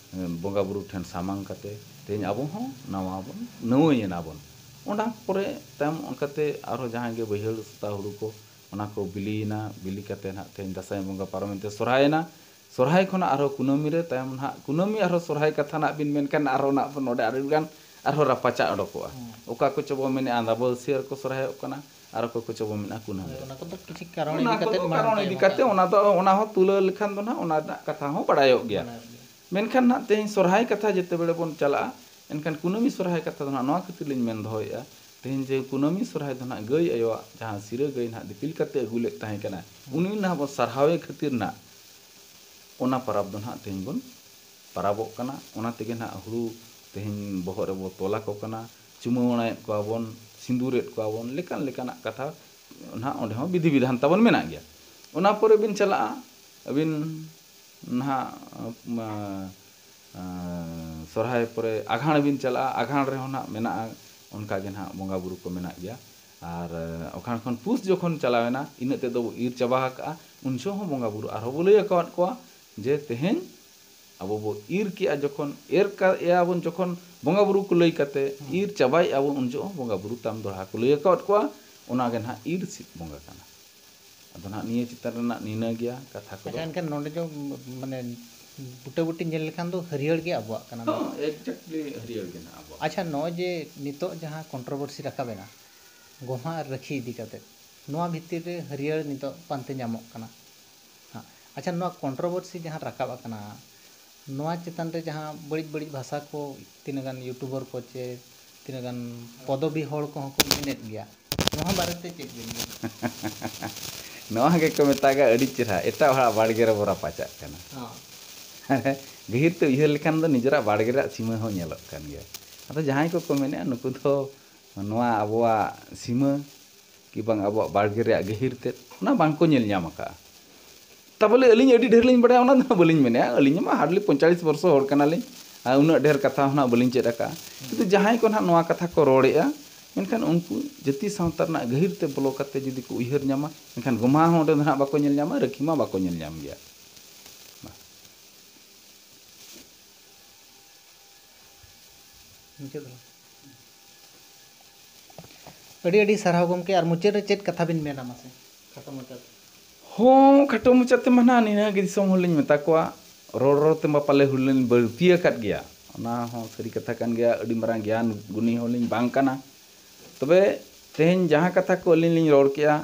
ᱵᱚᱸᱜᱟ ᱵᱩᱨᱩ ᱴᱷᱮᱱ ᱥᱟᱢᱟᱝ ᱠᱟᱛᱮ ᱛᱮᱦᱮᱧ ᱟᱵᱚ ᱦᱚᱸ ᱱᱟᱣᱟ ᱵᱚᱱ ᱱᱟᱹᱣᱟᱹᱭᱮᱱᱟ ᱵᱚᱱ᱾ ᱚᱱᱟ ᱯᱚᱨᱮ ᱛᱟᱭᱚᱢ ᱚᱱᱠᱟᱛᱮ ᱟᱨᱦᱚᱸ ᱡᱟᱦᱟᱸᱭ ᱜᱮ ᱵᱟᱹᱭᱦᱟᱹᱲ ᱥᱩᱛᱟ ᱦᱩᱲᱩ ᱠᱚ ᱚᱱᱟ ᱠᱚ ᱵᱤᱞᱤᱭᱮᱱᱟ, ᱵᱤᱞᱤ ᱠᱟᱛᱮ ᱱᱟᱦᱟᱜ ᱛᱮᱦᱮᱧ ᱫᱟᱸᱥᱟᱭ ᱵᱚᱸᱜᱟ ᱯᱟᱨᱚᱢᱮᱱ ᱛᱮ ᱥᱚᱨᱦᱟᱭᱮᱱᱟ᱾ ᱥᱚᱨᱦᱟᱭ ᱠᱷᱚᱱᱟᱜ ᱟᱨᱦᱚᱸ ᱠᱩᱱᱟᱹᱢᱤ ᱨᱮ ᱛᱟᱭᱚᱢ ᱱᱟᱦᱟᱜ ᱠᱩᱱᱟᱹᱢᱤ ᱟᱨᱦᱚᱸ ᱥᱚᱨᱦᱟᱭ ᱠᱟᱛᱷᱟ ᱱᱟᱦᱟᱜ ᱵᱤᱱ ᱢᱮᱱᱠᱷᱟᱱ ᱟᱨᱦᱚᱸ ᱱᱟᱦᱟᱜ ᱱᱚᱰᱮ ᱟᱹᱰᱤ ᱜᱟᱱ ᱟᱨᱦᱚᱸ ᱨᱟᱯᱟᱪᱟᱜ ᱚᱰᱚᱠᱚᱜᱼᱟ᱾ ᱦᱩᱸ᱾ ᱚᱠᱟ ᱠᱚᱪᱚ ᱵᱚ ᱢᱮᱱᱮᱫᱼᱟ ᱟᱸᱫᱟᱵᱟᱹᱥᱭᱟᱹ ᱨᱮᱠᱚ ᱥᱚᱨᱦᱟᱭᱚᱜ ᱠᱟᱱᱟ, ᱟᱨ ᱚᱠᱚᱭ ᱠᱚᱪᱚ ᱵᱚ ᱢᱮᱱᱮᱫᱼᱟ ᱠᱩᱱᱟᱹᱢᱤ ᱨᱮ᱾ ᱚᱱᱟ ᱠᱚᱫᱚ ᱠᱤᱪᱷᱩ ᱠᱟᱨᱚᱱ ᱚᱱᱟ ᱤᱫᱤ ᱠᱟᱛᱮ ᱠᱚᱫᱚ ᱢᱟᱲᱟᱝ ᱠᱟᱨᱚᱱ ᱛᱮ ᱤᱫᱤ ᱚᱱᱟ ᱠᱟᱛᱮ ᱠᱟᱛᱷᱟ᱾ ᱚᱱᱟ ᱫᱚ, ᱚᱱᱟ ᱦᱚᱸ ᱛᱩᱞᱟᱹᱣ ᱞᱮᱠᱷᱟᱱ ᱫᱚ ᱱᱟᱦᱟᱜ ᱚᱱᱟ ᱨᱮᱱᱟᱜ ᱠᱟᱛᱷᱟ ᱦᱚᱸ ᱵᱟᱲᱟᱭᱚᱜ ᱜᱮᱭᱟ᱾ ᱵᱟᱲᱟᱭᱚᱜ ᱜᱮᱭᱟ᱾ ᱢᱮᱱᱠᱷᱟᱱ ᱱᱟᱦᱟᱜ ᱛᱮᱦᱮᱧ ᱥᱚᱨᱦᱟᱭ ᱠᱟᱛᱷᱟ ᱡᱮᱛᱮ ᱵᱮᱲᱮ ᱵᱚᱱ ᱪᱟᱞᱟᱜᱼᱟ, ᱮᱱᱠᱷᱟᱱ ᱠᱩᱱᱟᱹᱢᱤ ᱥᱚᱨᱦᱟᱭ ᱠᱟᱛᱷᱟ ᱫᱚ ᱱᱟᱦᱟᱜ ᱱᱚᱣᱟ ᱠᱷᱟᱹᱛᱤᱨ ᱞᱤᱧ ᱢᱮᱱ ᱫᱚᱦᱚᱭᱮᱫᱼᱟ, ᱛᱮᱦᱮᱧ ᱡᱮ ᱠᱩᱱᱟᱹᱢᱤ ᱥᱚᱨᱦᱟᱭ ᱫᱚ ᱱᱟᱦᱟᱜ ᱜᱟᱹᱭ ᱟᱭᱳᱣᱟᱜ ᱡᱟᱦᱟᱸ ᱥᱤᱨᱟᱹ ᱜᱟᱹᱭ ᱱᱟᱦᱟᱜ ᱫᱤᱯᱤᱞ ᱠᱟᱛᱮ ᱟᱹᱜᱩ ᱞᱮᱫ ᱛᱟᱦᱮᱸ ᱠᱟᱱᱟ, ᱩᱱᱤ ᱱᱟᱦᱟᱜ ᱵᱚᱱ ᱥᱟᱨᱦᱟᱣᱮ ᱠᱷᱟᱹᱛᱤᱨ ᱱᱟᱦᱟᱜ ᱚᱱᱟ ᱯᱟᱨᱟᱵᱽ ᱫᱚ ᱱᱟᱦᱟᱜ ᱛᱮᱦᱮᱧ ᱵᱚᱱ ᱯᱟᱨᱟᱵᱚᱜ ᱠᱟᱱᱟ᱾ ᱚᱱᱟ ᱛᱮᱜᱮ ᱱᱟᱦᱟᱜ ᱦᱩᱲᱩ ᱛᱮᱦᱮᱧ ᱵᱚᱦᱚᱜ ᱨᱮᱵᱚ ᱛᱚᱞ ᱟᱠᱚ ᱠᱟᱱᱟ, ᱪᱩᱢᱟᱹᱲᱟᱭᱮᱫ ᱠᱚᱣᱟ ᱵᱚᱱ, ᱥᱤᱸᱫᱩᱨᱮᱫ ᱠᱚᱣᱟ ᱵᱚᱱ, ᱞᱮᱠᱟᱱ ᱞᱮᱠᱟᱱᱟᱜ ᱠᱟᱛᱷᱟ ᱱᱟᱦᱟᱜ ᱚᱸᱰᱮ ᱦᱚᱸ ᱵᱤᱫᱷᱤ ᱵᱤᱫᱷᱟᱱ ᱛᱟᱵᱚᱱ ᱢᱮᱱᱟᱜ ᱜᱮᱭᱟ᱾ ᱚᱱᱟ ᱯᱚᱨᱮ ᱵᱤᱱ ᱪᱟᱞᱟᱜᱼᱟ ᱟᱹᱵᱤᱱ ᱱᱟᱦᱟᱜ, ᱢᱟ, ᱟᱸ, ᱥᱚᱨᱦᱟᱭ ᱯᱚᱨᱮ ᱟᱜᱷᱟᱬ ᱵᱤᱱ ᱪᱟᱞᱟᱜᱼᱟ, ᱟᱜᱷᱟᱬ ᱨᱮᱦᱚᱸ ᱱᱟᱦᱟᱜ ᱢᱮᱱᱟᱜᱼᱟ, ᱚᱱᱠᱟ ᱜᱮ ᱱᱟᱦᱟᱜ ᱵᱚᱸᱜᱟ ᱵᱩᱨᱩ ᱠᱚ ᱢᱮᱱᱟᱜ ᱜᱮᱭᱟ᱾ ᱟᱨ, ᱟᱸ, ᱟᱜᱷᱟᱬ ᱠᱷᱚᱱ ᱯᱩᱥ ᱡᱚᱠᱷᱚᱱ ᱪᱟᱞᱟᱣᱮᱱᱟ, ᱤᱱᱟᱹᱜ ᱛᱮᱫᱚ ᱵᱚ ᱤᱨ ᱪᱟᱵᱟ ᱟᱠᱟᱜᱼᱟ, ᱩᱱ ᱡᱚᱦᱚᱜ ᱦᱚᱸ ᱵᱚᱸᱜᱟ ᱵᱩᱨᱩ ᱟᱨᱦᱚᱸ ᱵᱚ ᱞᱟᱹᱭ ᱟᱠᱟᱣᱟᱫ ᱠᱚᱣᱟ ᱡᱮ ᱛᱮᱦᱮᱧ ᱟᱵᱚ ᱵᱚ ᱤᱨ ᱠᱮᱜᱼᱟ, ᱡᱚᱠᱷᱚᱱ ᱮᱨ ᱠᱟ-, ᱮᱭᱟ ᱵᱚᱱ, ᱡᱚᱠᱷᱚᱱ ᱵᱚᱸᱜᱟ ᱵᱩᱨᱩ ᱠᱚ ᱞᱟᱹᱭ ᱠᱟᱛᱮ, ᱦᱩᱸ᱾ ᱤᱨ ᱪᱟᱵᱟᱭᱮᱜᱼᱟ ᱵᱚᱱ, ᱩᱱ ᱡᱚᱦᱚᱜ ᱦᱚᱸ ᱵᱚᱸᱜᱟ ᱵᱩᱨᱩ ᱛᱟᱢ ᱫᱚᱦᱲᱟ ᱠᱚ ᱞᱟᱹᱭ ᱟᱠᱟᱣᱟᱫ ᱠᱚᱣᱟ, ᱚᱱᱟ ᱜᱮ ᱱᱟᱦᱟᱜ ᱤᱨ ᱥᱤᱫ ᱵᱚᱸᱜᱟ ᱠᱟᱱᱟ᱾ ᱟᱫᱚ ᱱᱟᱦᱟᱜ ᱱᱤᱭᱟᱹ ᱪᱮᱛᱟᱱ ᱨᱮᱱᱟᱜ ᱱᱤᱱᱟᱹ ᱜᱮᱭᱟ ᱠᱟᱛᱷᱟ ᱠᱚᱫᱚ᱾ ᱟᱪᱪᱷᱟ, ᱮᱱᱠᱷᱟᱱ ᱱᱚᱰᱮ ᱫᱚ ᱢᱟᱱᱮ ᱵᱩᱴᱟᱹ ᱵᱩᱴᱤ ᱧᱮᱞ ᱞᱮᱠᱷᱟᱱ ᱫᱚ ᱦᱟᱹᱨᱭᱟᱹᱲ ᱜᱮ ᱟᱵᱚᱣᱟᱜ ᱠᱟᱱᱟ᱾ ᱦᱚᱸ, exactly ᱦᱟᱹᱨᱭᱟᱹᱲ ᱜᱮ ᱱᱟᱦᱟᱜ ᱟᱵᱚᱣᱟᱜ᱾ ᱟᱪᱪᱷᱟ, ᱱᱚᱜᱼᱚᱭ ᱡᱮ ᱱᱤᱛᱚᱜ ᱡᱟᱦᱟᱸ controversy ᱨᱟᱠᱟᱵ ᱮᱱᱟ ᱜᱚᱢᱦᱟ ᱟᱨ ᱨᱟᱹᱠᱷᱤ ᱤᱫᱤ ᱠᱟᱛᱮ, ᱱᱚᱣᱟ ᱵᱷᱤᱛᱤᱨ ᱨᱮ ᱦᱟᱹᱨᱭᱟᱹᱲ ᱱᱤᱛᱚᱜ ᱯᱟᱱᱛᱮ ᱧᱟᱢᱚᱜ ᱠᱟᱱᱟ᱾ ᱦᱮᱸ᱾ ᱟᱪᱪᱷᱟ, ᱱᱚᱣᱟ controversy ᱡᱟᱦᱟᱸ ᱨᱟᱠᱟᱵ ᱟᱠᱟᱱᱟ, ᱱᱚᱣᱟ ᱪᱮᱛᱟᱱ ᱨᱮ ᱡᱟᱦᱟᱸ ᱵᱟᱹᱲᱤᱡ ᱵᱟᱹᱲᱤᱡ ᱵᱷᱟᱥᱟ ᱠᱚ ᱛᱤᱱᱟᱹᱜ ᱜᱟᱱ YouTuber ᱠᱚ ᱪᱮ ᱛᱤᱱᱟᱹᱜ ᱜᱟᱱ ᱯᱚᱫᱚᱵᱤ ᱦᱚᱲ ᱠᱚᱦᱚᱸ ᱠᱚ ᱢᱮᱱᱮᱫ ᱜᱮᱭᱟ, ᱱᱚᱣᱟ ᱵᱟᱨᱮᱛᱮ ᱪᱮᱫ ᱵᱤᱱ ᱞᱟᱹᱭᱟ? ᱱᱚᱣᱟ ᱜᱮᱠᱚ ᱢᱮᱛᱟᱜᱼᱟ ᱟᱹᱰᱤ ᱪᱮᱦᱨᱟ, ᱮᱴᱟᱜ ᱦᱚᱲᱟᱜ ᱵᱟᱲᱜᱮ ᱨᱮᱵᱚ ᱨᱟᱯᱟᱪᱟᱜ ᱠᱟᱱᱟ᱾ ᱦᱚᱸ᱾ ᱜᱟᱹᱦᱤᱨ ᱛᱮ ᱩᱭᱦᱟᱹᱨ ᱞᱮᱠᱷᱟᱱ ᱫᱚ ᱱᱤᱡᱮᱨᱟᱜ ᱵᱟᱲᱜᱮ ᱨᱮᱭᱟᱜ ᱥᱤᱢᱟᱹ ᱦᱚᱸ ᱧᱮᱞᱚᱜ ᱠᱟᱱ ᱜᱮᱭᱟ᱾ ᱟᱫᱚ ᱡᱟᱦᱟᱸᱭ ᱠᱚᱠᱚ ᱢᱮᱱᱮᱫᱼᱟ, ᱱᱩᱠᱩ ᱫᱚ ᱱᱚᱣᱟ ᱟᱵᱚᱣᱟᱜ ᱥᱤᱢᱟᱹ ᱠᱤ ᱵᱟᱝ ᱟᱵᱚᱣᱟᱜ ᱵᱟᱲᱜᱮ ᱨᱮᱭᱟᱜ ᱜᱟᱹᱦᱤᱨ ᱛᱮᱫ ᱚᱱᱟ ᱵᱟᱝᱠᱚ ᱧᱮᱞ ᱧᱟᱢ ᱟᱠᱟᱫᱼᱟ᱾ ᱛᱟ ᱵᱚᱞᱮ ᱟᱹᱞᱤᱧ ᱟᱹᱰᱤ ᱰᱷᱮᱨ ᱞᱤᱧ ᱵᱟᱲᱟᱭᱟ, ᱚᱱᱟ ᱫᱚ ᱦᱟᱸᱜ ᱵᱟᱹᱞᱤᱧ ᱢᱮᱱᱮᱫᱼᱟ᱾ ᱟᱹᱞᱤᱧ ᱢᱟ hardly ᱯᱚᱸᱭᱛᱟᱞᱤᱥ ᱵᱚᱨᱥᱚ ᱦᱚᱲ ᱠᱟᱱᱟᱞᱤᱧ, ᱟᱨ ᱩᱱᱟᱹᱜ ᱰᱷᱮᱨ ᱠᱟᱛᱷᱟ ᱦᱚᱸ ᱱᱟᱜ ᱵᱟᱹᱞᱤᱧ ᱪᱮᱫ ᱟᱠᱟᱫᱼᱟ᱾ ᱠᱤᱱᱛᱩ ᱡᱟᱦᱟᱸᱭ ᱠᱚ ᱱᱟᱜ ᱱᱚᱣᱟ ᱠᱟᱛᱷᱟ ᱠᱚ ᱨᱚᱲᱮᱫᱼᱟ, ᱢᱮᱱᱠᱷᱟᱱ ᱩᱱᱠᱩ ᱡᱟᱹᱛᱤ ᱥᱟᱶᱛᱟ ᱨᱮᱱᱟᱜ ᱜᱟᱹᱦᱤᱨ ᱛᱮ ᱵᱚᱞᱚ ᱠᱟᱛᱮ ᱡᱩᱫᱤ ᱠᱚ ᱩᱭᱦᱟᱹᱨ ᱧᱟᱢᱟ, ᱮᱱᱠᱷᱟᱱ ᱜᱚᱢᱦᱟ ᱦᱚᱸ ᱚᱸᱰᱮ ᱫᱚ ᱱᱟᱜ ᱵᱟᱠᱚ ᱧᱮᱞ ᱧᱟᱢᱟ, ᱨᱟᱹᱠᱷᱤ ᱢᱟ ᱵᱟᱠᱚ ᱧᱮᱞ ᱧᱟᱢ ᱜᱮᱭᱟ᱾ ᱢᱩᱪᱟᱹᱫ ᱨᱮ᱾ ᱟᱹᱰᱤ ᱟᱹᱰᱤ ᱥᱟᱨᱦᱟᱣ ᱜᱚᱢᱠᱮ, ᱟᱨ ᱢᱩᱪᱟᱹᱫ ᱨᱮ ᱪᱮᱫ ᱠᱟᱛᱷᱟ ᱵᱤᱱ ᱢᱮᱱᱟ ᱢᱟᱥᱮ? ᱦᱚᱸ, ᱠᱷᱟᱴᱚ ᱢᱚᱪᱟᱛᱮ ᱢᱟ ᱱᱟᱦᱟᱜ ᱱᱤᱱᱟᱹᱜ ᱜᱮ ᱫᱤᱥᱚᱢ ᱦᱚᱲ ᱞᱤᱧ ᱢᱮᱛᱟ ᱠᱚᱣᱟ, ᱨᱚᱲ ᱨᱚᱲ ᱛᱮᱢᱟ ᱯᱟᱞᱮ ᱦᱩᱲᱟᱹ ᱞᱤᱧ ᱵᱟᱹᱲᱛᱤ ᱟᱠᱟᱫ ᱜᱮᱭᱟ᱾ ᱚᱱᱟ ᱦᱚᱸ ᱥᱟᱹᱨᱤ ᱠᱟᱛᱷᱟ ᱠᱟᱱ ᱜᱮᱭᱟ, ᱟᱹᱰᱤ ᱢᱟᱨᱟᱝ ᱜᱮᱭᱟᱱ ᱜᱩᱱᱤ ᱦᱚᱸᱞᱤᱧ ᱵᱟᱝ ᱠᱟᱱᱟ᱾ ᱛᱚᱵᱮ ᱛᱮᱦᱮᱧ ᱡᱟᱦᱟᱸ ᱠᱟᱛᱷᱟ ᱠᱚ ᱟᱹᱞᱤᱧ ᱞᱤᱧ ᱨᱚᱲ ᱠᱮᱜᱼᱟ,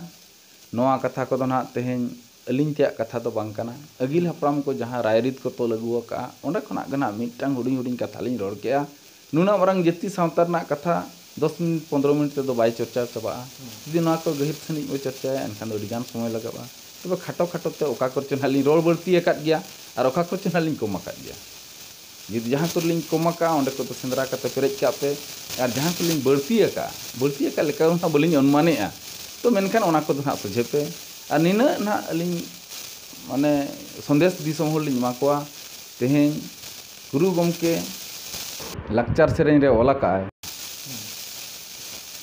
ᱱᱚᱣᱟ ᱠᱟᱛᱷᱟ ᱠᱚᱫᱚ ᱱᱟᱦᱟᱜ ᱛᱮᱦᱮᱧ ᱟᱹᱞᱤᱧ ᱛᱮᱭᱟᱜ ᱠᱟᱛᱷᱟ ᱫᱚ ᱵᱟᱝ ᱠᱟᱱᱟ᱾ ᱟᱹᱜᱤᱞ ᱦᱟᱯᱲᱟᱢ ᱠᱚ ᱡᱟᱦᱟᱸ ᱨᱟᱭᱨᱤᱛ ᱠᱚ ᱛᱚᱞ ᱟᱹᱜᱩ ᱟᱠᱟᱫᱼᱟ, ᱚᱸᱰᱮ ᱠᱷᱚᱱᱟᱜ ᱜᱮ ᱱᱟᱦᱟᱜ ᱢᱤᱫᱴᱟᱝ ᱦᱩᱰᱤᱧ ᱦᱩᱰᱤᱧ ᱠᱟᱛᱷᱟ ᱞᱤᱧ ᱨᱚᱲ ᱠᱮᱜᱼᱟ᱾ ᱱᱩᱱᱟᱹᱜ ᱢᱟᱨᱟᱝ ᱡᱟᱹᱛᱤ ᱥᱟᱶᱛᱟ ᱨᱮᱱᱟᱜ ᱠᱟᱛᱷᱟ ᱫᱚᱥ ᱢᱤᱱᱤᱴ, ᱯᱚᱱᱫᱽᱨᱚ ᱢᱤᱱᱤᱴ ᱛᱮᱫᱚ ᱵᱟᱭ ᱪᱚᱨᱪᱟ ᱪᱟᱵᱟᱜᱼᱟ᱾ ᱡᱩᱫᱤ ᱱᱚᱣᱟ ᱠᱚ ᱜᱟᱹᱦᱤᱨ ᱥᱟᱺᱦᱤᱡ ᱵᱚ ᱪᱚᱨᱪᱟᱭᱟ, ᱮᱱᱠᱷᱟᱱ ᱫᱚ ᱟᱹᱰᱤᱜᱟᱱ ᱥᱚᱢᱚᱭ ᱞᱟᱜᱟᱜᱼᱟ᱾ ᱛᱚᱵᱮ ᱠᱷᱟᱴᱚ ᱠᱷᱟᱴᱚ ᱛᱮ ᱚᱠᱟ ᱠᱚᱨᱮ ᱪᱚ ᱱᱟᱦᱟᱜ ᱞᱤᱧ ᱨᱚᱲ ᱵᱟᱹᱲᱛᱤ ᱟᱠᱟᱫ ᱜᱮᱭᱟ ᱟᱨ ᱚᱠᱟ ᱠᱚᱨᱮ ᱪᱚ ᱱᱟᱦᱟᱜ ᱞᱤᱧ ᱠᱚᱢ ᱟᱠᱟᱫ ᱜᱮᱭᱟ᱾ ᱡᱩᱫᱤ ᱡᱟᱦᱟᱸ ᱠᱚᱨᱮ ᱞᱤᱧ ᱠᱚᱢ ᱟᱠᱟᱫᱼᱟ, ᱚᱸᱰᱮ ᱠᱚᱫᱚ ᱥᱮᱸᱫᱽᱨᱟ ᱠᱟᱛᱮ ᱯᱮᱨᱮᱡ ᱠᱟᱜ ᱯᱮ, ᱟᱨ ᱡᱟᱦᱟᱸ ᱠᱚᱨᱮ ᱞᱤᱧ ᱵᱟᱹᱲᱛᱤ ᱟᱠᱟᱫᱼᱟ, ᱵᱟᱹᱲᱛᱤ ᱟᱠᱟᱫ ᱞᱮᱠᱟ ᱫᱚ ᱱᱟᱦᱟᱜ ᱵᱟᱹᱞᱤᱧ ᱚᱱᱩᱢᱟᱱᱮᱜᱼᱟ, ᱛᱚ ᱢᱮᱱᱠᱷᱟᱱ ᱚᱱᱟ ᱠᱚᱫᱚ ᱱᱟᱦᱟᱜ ᱥᱚᱡᱷᱮ ᱯᱮ᱾ ᱟᱨ ᱱᱤᱱᱟᱹᱜ ᱱᱟᱦᱟᱜ ᱟᱹᱞᱤᱧ ᱢᱟᱱᱮ ᱥᱚᱱᱫᱮᱥ ᱫᱤᱥᱚᱢ ᱦᱚᱲ ᱞᱤᱧ ᱮᱢᱟ ᱠᱚᱣᱟ, ᱛᱮᱦᱮᱧ ᱜᱩᱨᱩ ᱜᱚᱢᱠᱮ ᱞᱟᱠᱪᱟᱨ ᱥᱮᱨᱮᱧ ᱨᱮ ᱚᱞ ᱟᱠᱟᱫᱼᱟᱭ,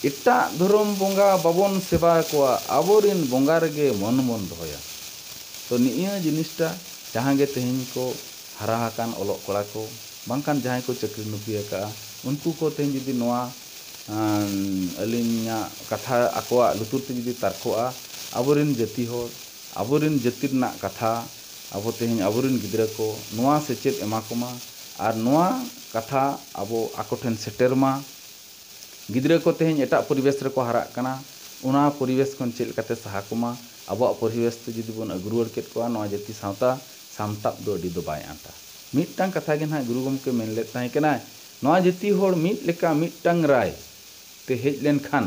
ᱮᱴᱟᱜ ᱫᱷᱚᱨᱚᱢ ᱵᱚᱸᱜᱟ ᱵᱟᱵᱚᱱ ᱥᱮᱵᱟ ᱠᱚᱣᱟ, ᱟᱵᱚᱨᱮᱱ ᱵᱚᱸᱜᱟ ᱨᱮᱜᱮ ᱢᱚᱱ ᱵᱚᱱ ᱫᱚᱦᱚᱭᱟ᱾ ᱛᱚ ᱱᱤᱭᱟᱹ ᱡᱤᱱᱤᱥᱴᱟ ᱡᱟᱦᱟᱸ ᱜᱮ ᱛᱮᱦᱮᱧ ᱠᱚ ᱦᱟᱨᱟ ᱟᱠᱟᱱ ᱚᱞᱚᱜ ᱠᱚᱲᱟ ᱠᱚ, ᱵᱟᱝᱠᱷᱟᱱ ᱡᱟᱦᱟᱸᱭ ᱠᱚ ᱪᱟᱹᱠᱨᱤ ᱱᱚᱠᱨᱤ ᱟᱠᱟᱫᱼᱟ, ᱩᱱᱠᱩ ᱠᱚ ᱛᱮᱦᱮᱧ ᱡᱩᱫᱤ ᱱᱚᱣᱟ, ᱟᱸ, ᱟᱹᱞᱤᱧᱟᱜ ᱠᱟᱛᱷᱟ ᱟᱠᱚᱣᱟᱜ ᱞᱩᱛᱩᱨ ᱛᱮ ᱡᱩᱫᱤ ᱛᱟᱨᱠᱚᱜᱼᱟ, ᱟᱵᱚᱨᱮᱱ ᱡᱟᱹᱛᱤ ᱦᱚᱲ, ᱟᱵᱚᱨᱮᱱ ᱡᱟᱹᱛᱤ ᱨᱮᱱᱟᱜ ᱠᱟᱛᱷᱟ, ᱟᱵᱚ ᱛᱮᱦᱮᱧ ᱟᱵᱚᱨᱮᱱ ᱜᱤᱫᱽᱨᱟᱹ ᱠᱚ ᱱᱚᱣᱟ ᱥᱮᱪᱮᱫ ᱮᱢᱟ ᱠᱚᱢᱟ, ᱟᱨ ᱱᱚᱣᱟ ᱠᱟᱛᱷᱟ ᱟᱵᱚ ᱟᱠᱚ ᱴᱷᱮᱱ ᱥᱮᱴᱮᱨ ᱢᱟ᱾ ᱜᱤᱫᱽᱨᱟᱹ ᱠᱚ ᱛᱮᱦᱮᱧ ᱮᱴᱟᱜ ᱯᱚᱨᱤᱵᱮᱥ ᱨᱮᱠᱚ ᱦᱟᱨᱟᱜ ᱠᱟᱱᱟ, ᱚᱱᱟ ᱯᱚᱨᱤᱵᱮᱥ ᱠᱷᱚᱱ ᱪᱮᱫ ᱞᱮᱠᱟᱛᱮ ᱥᱟᱦᱟ ᱠᱚᱢᱟ, ᱟᱵᱚᱣᱟᱜ ᱯᱚᱨᱤᱵᱮᱥ ᱛᱮ ᱡᱩᱫᱤ ᱵᱚᱱ ᱟᱹᱜᱩ ᱨᱩᱣᱟᱹᱲ ᱠᱮᱫ ᱠᱚᱣᱟ, ᱱᱚᱣᱟ ᱡᱟᱹᱛᱤ ᱥᱟᱶᱛᱟ ᱥᱟᱢᱴᱟᱣ ᱫᱚ ᱟᱹᱰᱤ ᱫᱚ ᱵᱟᱭ ᱟᱸᱴᱟ᱾ ᱢᱤᱫᱴᱟᱝ ᱠᱟᱛᱷᱟ ᱜᱮ ᱱᱟᱦᱟᱜ ᱜᱩᱨᱩ ᱜᱚᱢᱠᱮ ᱢᱮᱱ ᱞᱮᱫ ᱛᱟᱦᱮᱸ ᱠᱟᱱᱟᱭ, ᱱᱚᱣᱟ ᱡᱟᱹᱛᱤ ᱦᱚᱲ ᱢᱤᱫ ᱞᱮᱠᱟ ᱢᱤᱫᱴᱟᱝ ᱨᱟᱭ ᱛᱮ ᱦᱮᱡ ᱞᱮᱱᱠᱷᱟᱱ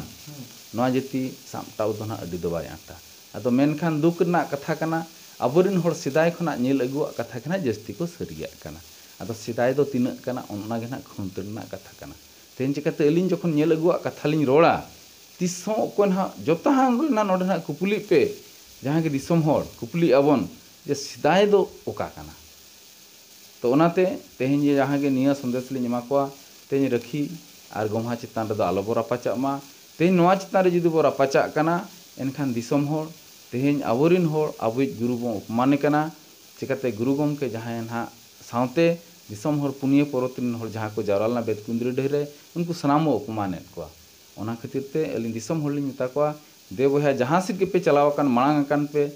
ᱱᱚᱣᱟ ᱡᱟᱹᱛᱤ ᱥᱟᱢᱴᱟᱣ ᱫᱚ ᱱᱟᱦᱟᱜ ᱟᱹᱰᱤ ᱫᱚ ᱵᱟᱭ ᱟᱸᱴᱟ᱾ ᱟᱫᱚ ᱢᱮᱱᱠᱷᱟᱱ ᱫᱩᱠ ᱨᱮᱱᱟᱜ ᱠᱟᱛᱷᱟ ᱠᱟᱱᱟ, ᱟᱵᱚᱨᱮᱱ ᱦᱚᱲ ᱥᱮᱫᱟᱭ ᱠᱷᱚᱱᱟᱜ ᱧᱮᱞ ᱟᱹᱜᱩᱣᱟᱜ ᱠᱟᱛᱷᱟ ᱜᱮ ᱱᱟᱦᱟᱜ ᱡᱟᱹᱥᱛᱤ ᱠᱚ ᱥᱟᱹᱨᱤᱭᱟᱜ ᱠᱟᱱᱟ᱾ ᱟᱫᱚ ᱥᱮᱫᱟᱭ ᱫᱚ ᱛᱤᱱᱟᱹᱜ ᱠᱟᱱᱟ, ᱚᱱᱟ ᱜᱮ ᱱᱟᱦᱟᱜ ᱠᱷᱩᱱᱴᱟᱹ ᱨᱮᱱᱟᱜ ᱠᱟᱛᱷᱟ ᱠᱟᱱᱟ᱾ ᱛᱮᱦᱮᱧ ᱪᱤᱠᱟᱹᱛᱮ ᱟᱹᱞᱤᱧ ᱡᱚᱠᱷᱚᱱ ᱧᱮᱞ ᱟᱹᱜᱩᱣᱟᱜ ᱠᱟᱛᱷᱟ ᱞᱤᱧ ᱨᱚᱲᱟ, ᱛᱤᱥ ᱦᱚᱸ ᱚᱠᱚᱭ ᱱᱟᱦᱟᱜ ᱡᱚᱛᱚ ᱦᱟᱸᱜ ᱱᱟᱦᱟᱜ ᱱᱚᱰᱮ ᱱᱟᱦᱟᱜ ᱠᱩᱯᱩᱞᱤᱜ ᱯᱮ, ᱡᱟᱦᱟᱸ ᱜᱮ ᱫᱤᱥᱚᱢ ᱦᱚᱲ ᱠᱩᱯᱩᱞᱤᱜ ᱟᱵᱚᱱ ᱡᱮ ᱥᱮᱫᱟᱭ ᱫᱚ ᱚᱠᱟ ᱠᱟᱱᱟ᱾ ᱛᱚ ᱚᱱᱟᱛᱮ ᱛᱮᱦᱮᱧ ᱡᱮ ᱡᱟᱦᱟᱸ ᱜᱮ ᱱᱤᱭᱟᱹ ᱥᱚᱱᱫᱮᱥ ᱞᱤᱧ ᱮᱢᱟ ᱠᱚᱣᱟ, ᱛᱮᱦᱮᱧ ᱨᱟᱹᱠᱷᱤ ᱟᱨ ᱜᱚᱢᱦᱟ ᱪᱮᱛᱟᱱ ᱨᱮᱫᱚ ᱟᱞᱚ ᱵᱚ ᱨᱟᱯᱟᱪᱟᱜ ᱢᱟ᱾ ᱛᱮᱦᱮᱧ ᱱᱚᱣᱟ ᱪᱮᱛᱟᱱ ᱨᱮ ᱡᱩᱫᱤ ᱵᱚ ᱨᱟᱯᱟᱪᱟᱜ ᱠᱟᱱᱟ, ᱮᱱᱠᱷᱟᱱ ᱫᱤᱥᱚᱢ ᱦᱚᱲ, ᱛᱮᱦᱮᱧ ᱟᱵᱚᱨᱮᱱ ᱦᱚᱲ ᱟᱵᱚᱭᱤᱡ ᱜᱩᱨᱩ ᱵᱚᱱ ᱚᱯᱚᱢᱟᱱᱮ ᱠᱟᱱᱟ᱾ ᱪᱤᱠᱟᱹᱛᱮ ᱜᱩᱨᱩ ᱜᱚᱢᱠᱮ ᱡᱟᱦᱟᱸᱭ ᱱᱟᱦᱟᱜ ᱥᱟᱶᱛᱮ ᱫᱤᱥᱚᱢ ᱦᱚᱲ ᱯᱩᱱᱭᱟᱹ ᱯᱚᱨᱚᱛ ᱨᱮᱱ ᱦᱚᱲ ᱡᱟᱦᱟᱸ ᱠᱚ ᱡᱟᱣᱨᱟ ᱞᱮᱱᱟ ᱵᱮᱛᱠᱩᱸᱫᱽᱨᱤ ᱰᱟᱹᱦᱤ ᱨᱮ, ᱩᱱᱠᱩ ᱥᱟᱱᱟᱢ ᱵᱚ ᱚᱯᱚᱢᱟᱱᱮᱫ ᱠᱚᱣᱟ᱾ ᱚᱱᱟ ᱠᱷᱟᱹᱛᱤᱨ ᱛᱮ ᱟᱹᱞᱤᱧ ᱫᱤᱥᱚᱢ ᱦᱚᱲ ᱞᱤᱧ ᱢᱮᱛᱟ ᱠᱚᱣᱟ, ᱫᱮ ᱵᱚᱭᱦᱟ, ᱡᱟᱦᱟᱸ ᱥᱮᱫ ᱜᱮᱯᱮ ᱪᱟᱞᱟᱣ ᱟᱠᱟᱱ, ᱢᱟᱲᱟᱝ ᱟᱠᱟᱱ ᱯᱮ,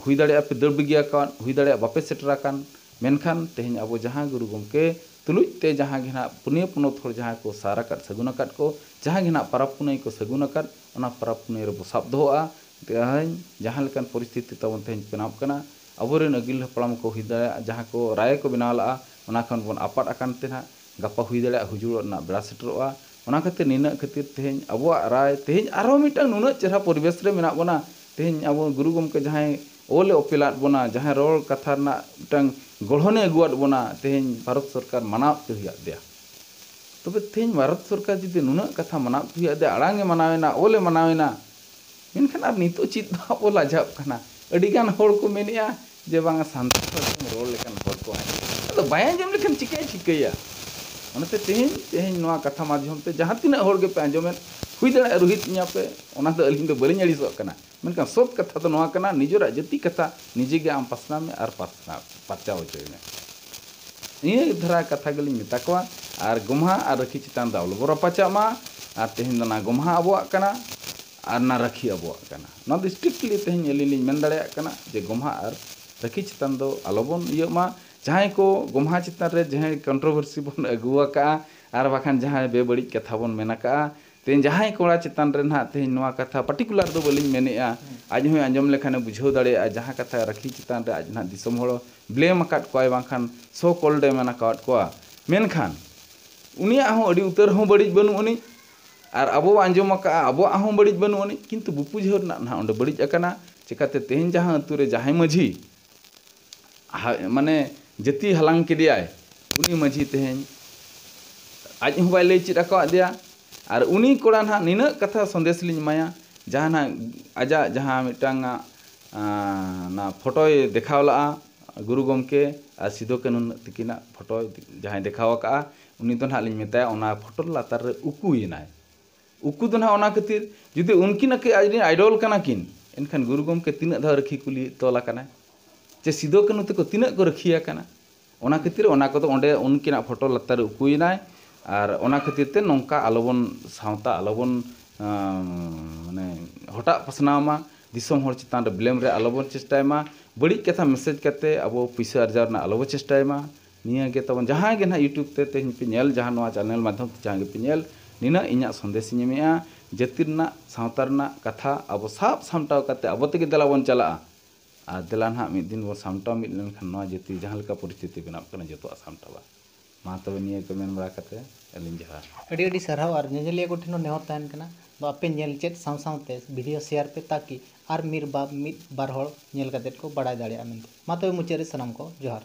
ᱦᱩᱭ ᱫᱟᱲᱮᱭᱟᱜᱼᱟ ᱯᱮ ᱫᱟᱹᱲ ᱵᱟᱹᱜᱤ ᱟᱠᱟᱫ, ᱦᱩᱭ ᱫᱟᱲᱮᱭᱟᱜᱼᱟ ᱵᱟᱯᱮ ᱥᱮᱴᱮᱨ ᱟᱠᱟᱱ, ᱢᱮᱱᱠᱷᱟᱱ ᱛᱮᱦᱮᱧ ᱟᱵᱚ ᱡᱟᱦᱟᱸ ᱜᱩᱨᱩ ᱜᱚᱢᱠᱮ ᱛᱩᱞᱩᱡ ᱛᱮ ᱡᱟᱦᱟᱸ ᱜᱮ ᱱᱟᱦᱟᱜ ᱯᱩᱱᱭᱟᱹ ᱯᱚᱱᱚᱛ ᱦᱚᱲ ᱡᱟᱦᱟᱸ ᱠᱚ ᱥᱟᱨ ᱟᱠᱟᱫ, ᱥᱟᱹᱜᱩᱱ ᱟᱠᱟᱫ ᱠᱚ, ᱡᱟᱦᱟᱸ ᱜᱮ ᱱᱟᱦᱟᱜ ᱯᱟᱨᱟᱵᱽ ᱯᱩᱱᱟᱹᱭ ᱠᱚ ᱥᱟᱹᱜᱩᱱ ᱟᱠᱟᱫ, ᱚᱱᱟ ᱯᱟᱨᱟᱵᱽ ᱯᱩᱱᱟᱹᱭ ᱨᱮᱵᱚ ᱥᱟᱵ ᱫᱚᱦᱚᱜᱼᱟ᱾ ᱛᱮᱦᱮᱧ ᱡᱟᱦᱟᱸ ᱞᱮᱠᱟᱱ ᱯᱚᱨᱤᱥᱛᱷᱤᱛᱤ ᱛᱟᱵᱚᱱ ᱛᱮᱦᱮᱧ ᱵᱮᱱᱟᱣ ᱠᱟᱱᱟ, ᱟᱵᱚᱨᱮᱱ ᱟᱹᱜᱤᱞ ᱦᱟᱯᱲᱟᱢ ᱠᱚ ᱦᱩᱭ ᱫᱟᱲᱮᱭᱟᱜᱼᱟ, ᱡᱟᱦᱟᱸ ᱠᱚ ᱨᱟᱭ ᱠᱚ ᱵᱮᱱᱟᱣ ᱞᱟᱜᱼᱟ, ᱚᱱᱟ ᱠᱷᱚᱱ ᱵᱚᱱ ᱟᱯᱟᱫ ᱟᱠᱟᱱ ᱛᱮ ᱱᱟᱦᱟᱜ ᱜᱟᱯᱟ ᱦᱩᱭ ᱫᱟᱲᱮᱭᱟᱜᱼᱟ ᱦᱩᱡᱩᱲᱚᱜ ᱨᱮᱱᱟᱜ ᱵᱮᱲᱟ ᱥᱮᱴᱮᱨᱚᱜᱼᱟ᱾ ᱚᱱᱟ ᱠᱷᱟᱹᱛᱤᱨ ᱱᱤᱱᱟᱹᱜ ᱠᱷᱟᱹᱛᱤᱨ ᱛᱮᱦᱮᱧ ᱟᱵᱚᱣᱟᱜ ᱨᱟᱭ, ᱛᱮᱦᱮᱧ ᱟᱨᱦᱚᱸ ᱢᱤᱫᱴᱟᱝ ᱱᱩᱱᱟᱹᱜ ᱪᱮᱦᱨᱟ ᱯᱚᱨᱤᱵᱮᱥ ᱨᱮ ᱢᱮᱱᱟᱜ ᱵᱚᱱᱟ᱾ ᱛᱮᱦᱮᱧ ᱟᱵᱚ ᱜᱩᱨᱩ ᱜᱚᱢᱠᱮ ᱡᱟᱦᱟᱸᱭ ᱚᱞ ᱮ ᱚᱯᱮᱞᱟᱫ ᱵᱚᱱᱟ, ᱡᱟᱦᱟᱸᱭ ᱨᱚᱲ ᱠᱟᱛᱷᱟ ᱨᱮᱱᱟᱜ ᱢᱤᱫᱴᱟᱝ ᱜᱚᱲᱦᱚᱱᱮ ᱟᱹᱜᱩᱣᱟᱫ ᱵᱚᱱᱟ, ᱛᱮᱦᱮᱧ ᱵᱷᱟᱨᱚᱛ ᱥᱚᱨᱠᱟᱨ ᱢᱟᱱᱟᱣ ᱛᱮ ᱦᱩᱭᱟᱫ ᱫᱮᱭᱟ᱾ ᱛᱚᱵᱮ ᱛᱮᱦᱮᱧ ᱵᱷᱟᱨᱚᱛ ᱥᱚᱨᱠᱟᱨ ᱡᱩᱫᱤ ᱱᱩᱱᱟᱹᱜ ᱠᱟᱛᱷᱟ ᱢᱟᱱᱟᱣ ᱛᱮ ᱦᱩᱭᱟᱫ ᱫᱮᱭᱟ, ᱟᱲᱟᱝ ᱮ ᱢᱟᱱᱟᱣ ᱮᱱᱟ, ᱚᱞ ᱮ ᱢᱟᱱᱟᱣ ᱮᱱᱟ, ᱢᱮᱱᱠᱷᱟᱱ ᱟᱨ ᱱᱤᱛᱚᱜ ᱪᱮᱫ ᱫᱚ ᱟᱵᱚ ᱞᱟᱡᱟᱜ ᱠᱟᱱᱟ? ᱟᱹᱰᱤᱜᱟᱱ ᱦᱚᱲ ᱠᱚ ᱢᱮᱱᱮᱫᱼᱟ ᱡᱮ ᱵᱟᱝᱟ ᱥᱟᱱᱛᱟᱲ ᱯᱟᱹᱨᱥᱤ ᱨᱚᱲ ᱞᱮᱠᱟᱱ ᱦᱚᱲ ᱠᱚ ᱟᱸᱡᱚᱢ᱾ ᱟᱫᱚ ᱵᱟᱭ ᱟᱸᱡᱚᱢ ᱞᱮᱠᱷᱟᱱ ᱪᱤᱠᱟᱹᱭ ᱴᱷᱤᱠᱟᱹᱭᱟ? ᱚᱱᱟᱛᱮ ᱛᱮᱦᱮᱧ, ᱛᱮᱦᱮᱧ ᱱᱚᱣᱟ ᱠᱟᱛᱷᱟ ᱢᱟᱫᱽᱫᱷᱚᱢ ᱛᱮ ᱡᱟᱦᱟᱸ ᱛᱤᱱᱟᱹᱜ ᱦᱚᱲ ᱜᱮᱯᱮ ᱟᱸᱡᱚᱢᱮᱫ, ᱦᱩᱭ ᱫᱟᱲᱮᱭᱟᱜᱼᱟ ᱨᱩᱦᱤᱫ ᱤᱧᱟ ᱯᱮ, ᱚᱱᱟ ᱫᱚ ᱟᱹᱞᱤᱧ ᱫᱚ ᱵᱟᱹᱞᱤᱧ ᱟᱹᱲᱤᱥᱚᱜ ᱠᱟᱱᱟ᱾ ᱢᱮᱱᱠᱷᱟᱱ ᱥᱚᱛ ᱠᱟᱛᱷᱟ ᱫᱚ ᱱᱚᱣᱟ ᱠᱟᱱᱟ, ᱱᱤᱡᱮᱨᱟᱜ ᱡᱟᱹᱛᱤ ᱠᱟᱛᱷᱟ ᱱᱤᱡᱮ ᱜᱮ ᱟᱢ ᱯᱟᱥᱱᱟᱣ ᱢᱮ ᱟᱨ ᱯᱟᱥᱱᱟᱣ, ᱯᱟᱨᱪᱟᱣ ᱦᱚᱪᱚᱭ ᱢᱮ᱾ ᱱᱤᱭᱟᱹ ᱫᱷᱟᱨᱟ ᱠᱟᱛᱷᱟ ᱜᱮᱞᱤᱧ ᱢᱮᱛᱟ ᱠᱚᱣᱟ᱾ ᱟᱨ ᱜᱚᱢᱦᱟ ᱟᱨ ᱨᱟᱹᱠᱷᱤ ᱪᱮᱛᱟᱱ ᱫᱚ ᱟᱞᱚᱵᱚ ᱨᱟᱯᱟᱪᱟᱜ ᱢᱟ᱾ ᱟᱨ ᱛᱮᱦᱮᱧ ᱫᱚ ᱚᱱᱟ ᱜᱚᱢᱦᱟ ᱟᱵᱚᱣᱟᱜ ᱠᱟᱱᱟ ᱟᱨ ᱚᱱᱟ ᱨᱟᱹᱠᱷᱤ ᱟᱵᱚᱣᱟᱜ ᱠᱟᱱᱟ᱾ ᱱᱚᱣᱟ ᱫᱚ strictly ᱛᱮᱦᱮᱧ ᱟᱹᱞᱤᱧ ᱞᱤᱧ ᱢᱮᱱ ᱫᱟᱲᱮᱭᱟᱜ ᱠᱟᱱᱟ ᱡᱮ ᱜᱚᱢᱦᱟ ᱟᱨ ᱨᱟᱹᱠᱷᱤ ᱪᱮᱛᱟᱱ ᱫᱚ ᱟᱞᱚᱵᱚᱱ ᱤᱭᱟᱹᱜ ᱢᱟ᱾ ᱡᱟᱦᱟᱸᱭ ᱠᱚ ᱜᱚᱢᱦᱟ ᱪᱮᱛᱟᱱ ᱨᱮ ᱡᱟᱦᱟᱸᱭ controversy ᱵᱚᱱ ᱟᱹᱜᱩ ᱟᱠᱟᱫᱼᱟ ᱟᱨ ᱵᱟᱠᱷᱟᱱ ᱡᱟᱦᱟᱸᱭ ᱵᱮᱵᱟᱹᱲᱤᱡ ᱠᱟᱛᱷᱟ ᱵᱚᱱ ᱢᱮᱱ ᱟᱠᱟᱫᱼᱟ, ᱛᱮᱦᱮᱧ ᱡᱟᱦᱟᱸᱭ ᱠᱚᱲᱟ ᱪᱮᱛᱟᱱ ᱨᱮ ᱱᱟᱦᱟᱜ ᱛᱮᱦᱮᱧ ᱱᱚᱣᱟ ᱠᱟᱛᱷᱟ particular ᱫᱚ ᱵᱟᱹᱞᱤᱧ ᱢᱮᱱᱮᱫᱼᱟ, ᱟᱡ ᱦᱚᱸᱭ ᱟᱸᱡᱚᱢ ᱞᱮᱠᱷᱟᱱᱮ ᱵᱩᱡᱷᱟᱹᱣ ᱫᱟᱲᱮᱭᱟᱜᱼᱟ, ᱡᱟᱦᱟᱸ ᱠᱟᱛᱷᱟ ᱨᱟᱹᱠᱷᱤ ᱪᱮᱛᱟᱱ ᱨᱮ ᱟᱡ ᱱᱟᱦᱟᱜ ᱫᱤᱥᱚᱢ ᱦᱚᱲ blame ᱟᱠᱟᱫ ᱠᱚᱣᱟᱭ, ᱵᱟᱝᱠᱷᱟᱱ so called ᱮ ᱢᱮᱱ ᱟᱠᱟᱫ ᱠᱚᱣᱟ᱾ ᱢᱮᱱᱠᱷᱟᱱ ᱩᱱᱤᱭᱟᱜ ᱦᱚᱸ ᱟᱹᱰᱤ ᱩᱛᱟᱹᱨ ᱦᱚᱸ ᱵᱟᱹᱲᱤᱡ ᱵᱟᱹᱱᱩᱜ ᱟᱹᱱᱤᱡ, ᱟᱨ ᱟᱵᱚ ᱟᱸᱡᱚᱢ ᱟᱠᱟᱫᱼᱟ, ᱟᱵᱚᱣᱟᱜ ᱦᱚᱸ ᱵᱟᱹᱲᱤᱡ ᱵᱟᱹᱱᱩᱜ ᱟᱹᱱᱤᱡ, ᱠᱤᱱᱛᱩ ᱵᱩᱯᱩᱡᱷᱟᱹᱣ ᱨᱮᱱᱟᱜ ᱱᱟᱦᱟᱜ ᱚᱸᱰᱮ ᱵᱟᱹᱲᱤᱡ ᱟᱠᱟᱱᱟ᱾ ᱪᱤᱠᱟᱹᱛᱮ ᱛᱮᱦᱮᱧ ᱡᱟᱦᱟᱸ ᱟᱹᱛᱩ ᱨᱮ ᱡᱟᱦᱟᱸᱭ ᱢᱟᱹᱡᱷᱤ ᱦᱟ-, ᱢᱟᱱᱮ ᱡᱟᱹᱛᱤ ᱦᱟᱞᱟᱝ ᱠᱮᱫᱮᱭᱟᱭ, ᱩᱱᱤ ᱢᱟᱹᱡᱷᱤ ᱛᱮᱦᱮᱧ ᱟᱡ ᱦᱚᱸ ᱵᱟᱭ ᱞᱟᱹᱭ ᱪᱮᱫ ᱟᱠᱟᱣᱟᱫ ᱫᱮᱭᱟ᱾ ᱟᱨ ᱩᱱᱤ ᱠᱚᱲᱟ ᱱᱟᱦᱟᱜ ᱱᱤᱱᱟᱹᱜ ᱠᱟᱛᱷᱟ ᱥᱚᱱᱫᱮᱥ ᱞᱤᱧ ᱮᱢᱟᱭᱟ, ᱡᱟᱦᱟᱸ ᱱᱟᱦᱟᱜ ᱟᱡᱟᱜ ᱡᱟᱦᱟᱸ ᱢᱤᱫᱴᱟᱝ, ᱟᱸ, ᱚᱱᱟ ᱯᱷᱳᱴᱳᱭ ᱫᱮᱠᱷᱟᱣ ᱞᱟᱜᱼᱟ ᱜᱩᱨᱩ ᱜᱚᱢᱠᱮ ᱟᱨ ᱥᱤᱫᱩ ᱠᱟᱹᱱᱦᱩ ᱛᱤᱠᱤᱱᱟᱜ ᱯᱷᱳᱴᱳ ᱡᱟᱦᱟᱸᱭ ᱫᱮᱠᱷᱟᱣ ᱟᱠᱟᱫᱼᱟ, ᱩᱱᱤ ᱫᱚ ᱱᱟᱦᱟᱜ ᱞᱤᱧ ᱢᱮᱛᱟᱭᱟ ᱚᱱᱟ ᱯᱷᱳᱴᱳ ᱞᱟᱛᱟᱨ ᱨᱮ ᱩᱠᱩᱭᱮᱱᱟᱭ᱾ ᱩᱠᱩ ᱫᱚ ᱱᱟᱦᱟᱜ ᱚᱱᱟ ᱠᱷᱟᱹᱛᱤᱨ, ᱡᱩᱫᱤ ᱩᱱᱠᱤᱱ ᱟᱹᱠᱤᱱ ᱟᱡᱨᱮᱱ idol ᱠᱟᱱᱟ ᱠᱤᱱ, ᱮᱱᱠᱷᱟᱱ ᱜᱩᱨᱩ ᱜᱚᱢᱠᱮ ᱛᱤᱱᱟᱹᱜ ᱫᱷᱟᱣ ᱨᱟᱹᱠᱷᱤ ᱠᱩᱞᱤ ᱛᱚᱞ ᱟᱠᱟᱱᱟᱭ? ᱪᱮ ᱥᱤᱫᱩ ᱠᱟᱹᱱᱦᱩ ᱛᱟᱠᱚ ᱛᱤᱱᱟᱹᱜ ᱠᱚ ᱨᱟᱹᱠᱷᱤ ᱟᱠᱟᱱᱟ? ᱚᱱᱟ ᱠᱷᱟᱹᱛᱤᱨ ᱚᱱᱟ ᱠᱚᱫᱚ ᱚᱸᱰᱮ ᱩᱱᱠᱤᱱᱟᱜ ᱯᱷᱳᱴᱳ ᱞᱟᱛᱟᱨ ᱨᱮ ᱩᱠᱩᱭᱮᱱᱟᱭ᱾ ᱟᱨ ᱚᱱᱟ ᱠᱷᱟᱹᱛᱤᱨ ᱛᱮ ᱱᱚᱝᱠᱟ ᱟᱞᱚᱵᱚᱱ, ᱥᱟᱶᱛᱟ ᱟᱞᱚᱵᱚᱱ ᱟᱸ, ᱢᱟᱱᱮ ᱦᱚᱴᱟᱜ ᱯᱟᱥᱱᱟᱣ ᱢᱟ, ᱫᱤᱥᱚᱢ ᱦᱚᱲ ᱪᱮᱛᱟᱱ ᱨᱮ ᱵᱞᱮᱢ ᱨᱮ ᱟᱞᱚᱵᱚᱱ ᱪᱮᱥᱴᱟᱭ ᱢᱟ, ᱵᱟᱹᱲᱤᱡ ᱠᱟᱛᱷᱟ ᱢᱮᱥᱮᱡᱽ ᱠᱟᱛᱮ ᱟᱵᱚ ᱯᱩᱭᱥᱟᱹ ᱟᱨᱡᱟᱣ ᱨᱮᱱᱟᱜ ᱟᱞᱚᱵᱚ ᱪᱮᱥᱴᱟᱭ ᱢᱟ᱾ ᱱᱤᱭᱟᱹ ᱜᱮ ᱛᱟᱵᱚᱱ, ᱡᱟᱦᱟᱸᱭ ᱜᱮ ᱱᱟᱦᱟᱜ YouTube ᱛᱮ ᱛᱮᱦᱮᱧ ᱯᱮ ᱧᱮᱞ, ᱡᱟᱦᱟᱸ ᱱᱚᱣᱟ ᱪᱮᱱᱮᱞ ᱢᱟᱫᱽᱫᱷᱚᱢ ᱛᱮ ᱡᱟᱦᱟᱸ ᱜᱮᱯᱮ ᱧᱮᱞ, ᱱᱤᱱᱟᱹᱜ ᱤᱧᱟᱹᱜ ᱥᱚᱱᱫᱮᱥ ᱤᱧ ᱮᱢᱮᱜᱼᱟ, ᱡᱟᱹᱛᱤ ᱨᱮᱱᱟᱜ, ᱥᱟᱶᱛᱟ ᱨᱮᱱᱟᱜ ᱠᱟᱛᱷᱟ ᱟᱵᱚ ᱥᱟᱵ ᱥᱟᱢᱴᱟᱣ ᱠᱟᱛᱮ ᱟᱵᱚ ᱛᱮᱜᱮ ᱫᱮᱞᱟ ᱵᱚᱱ ᱪᱟᱞᱟᱜᱼᱟ᱾ ᱟᱨ ᱫᱮᱞᱟ ᱱᱟᱦᱟᱜ ᱢᱤᱫ ᱫᱤᱱ ᱵᱚᱱ ᱥᱟᱢᱴᱟᱣ ᱢᱤᱫ ᱞᱮᱱᱠᱷᱟᱱ ᱱᱚᱣᱟ ᱡᱟᱹᱛᱤ ᱡᱟᱦᱟᱸ ᱞᱮᱠᱟ ᱯᱚᱨᱤᱥᱛᱷᱤᱛᱤ ᱵᱮᱱᱟᱜ ᱠᱟᱱᱟ, ᱡᱚᱛᱚᱣᱟᱜ ᱥᱟᱢᱴᱟᱣᱟ᱾ ᱢᱟ ᱛᱚᱵᱮ ᱱᱤᱭᱟᱹ ᱠᱚ ᱢᱮᱱ ᱵᱟᱲᱟ ᱠᱟᱛᱮ ᱟᱹᱞᱤᱧ ᱡᱚᱦᱟᱨ᱾ ᱟᱹᱰᱤ ᱟᱹᱰᱤ ᱥᱟᱨᱦᱟᱣ᱾ ᱟᱨ ᱧᱮᱧᱮᱞᱤᱭᱟᱹ ᱠᱚᱴᱷᱮᱱ ᱦᱚᱸ ᱱᱮᱦᱚᱨ ᱛᱟᱦᱮᱱ ᱠᱟᱱᱟ, ᱫᱚ ᱟᱯᱮ ᱧᱮᱞ ᱪᱮᱫ ᱥᱟᱶ ᱥᱟᱶᱛᱮ ᱵᱷᱤᱰᱤᱭᱳ ᱥᱮᱭᱟᱨ ᱯᱮ, ᱛᱟᱠᱤ ᱟᱨ ᱢᱤᱫ ᱵᱟ-, ᱢᱤᱫ ᱵᱟᱨ ᱦᱚᱲ ᱧᱮᱞ ᱠᱟᱛᱮᱫ ᱠᱚ ᱵᱟᱲᱟᱭ ᱫᱟᱲᱮᱭᱟᱜᱼᱟ ᱢᱮᱱᱛᱮ᱾ ᱢᱟ ᱛᱚᱵᱮ ᱢᱩᱪᱟᱹᱫ ᱨᱮ ᱥᱟᱱᱟᱢ ᱠᱚ ᱡᱚᱦᱟᱨ᱾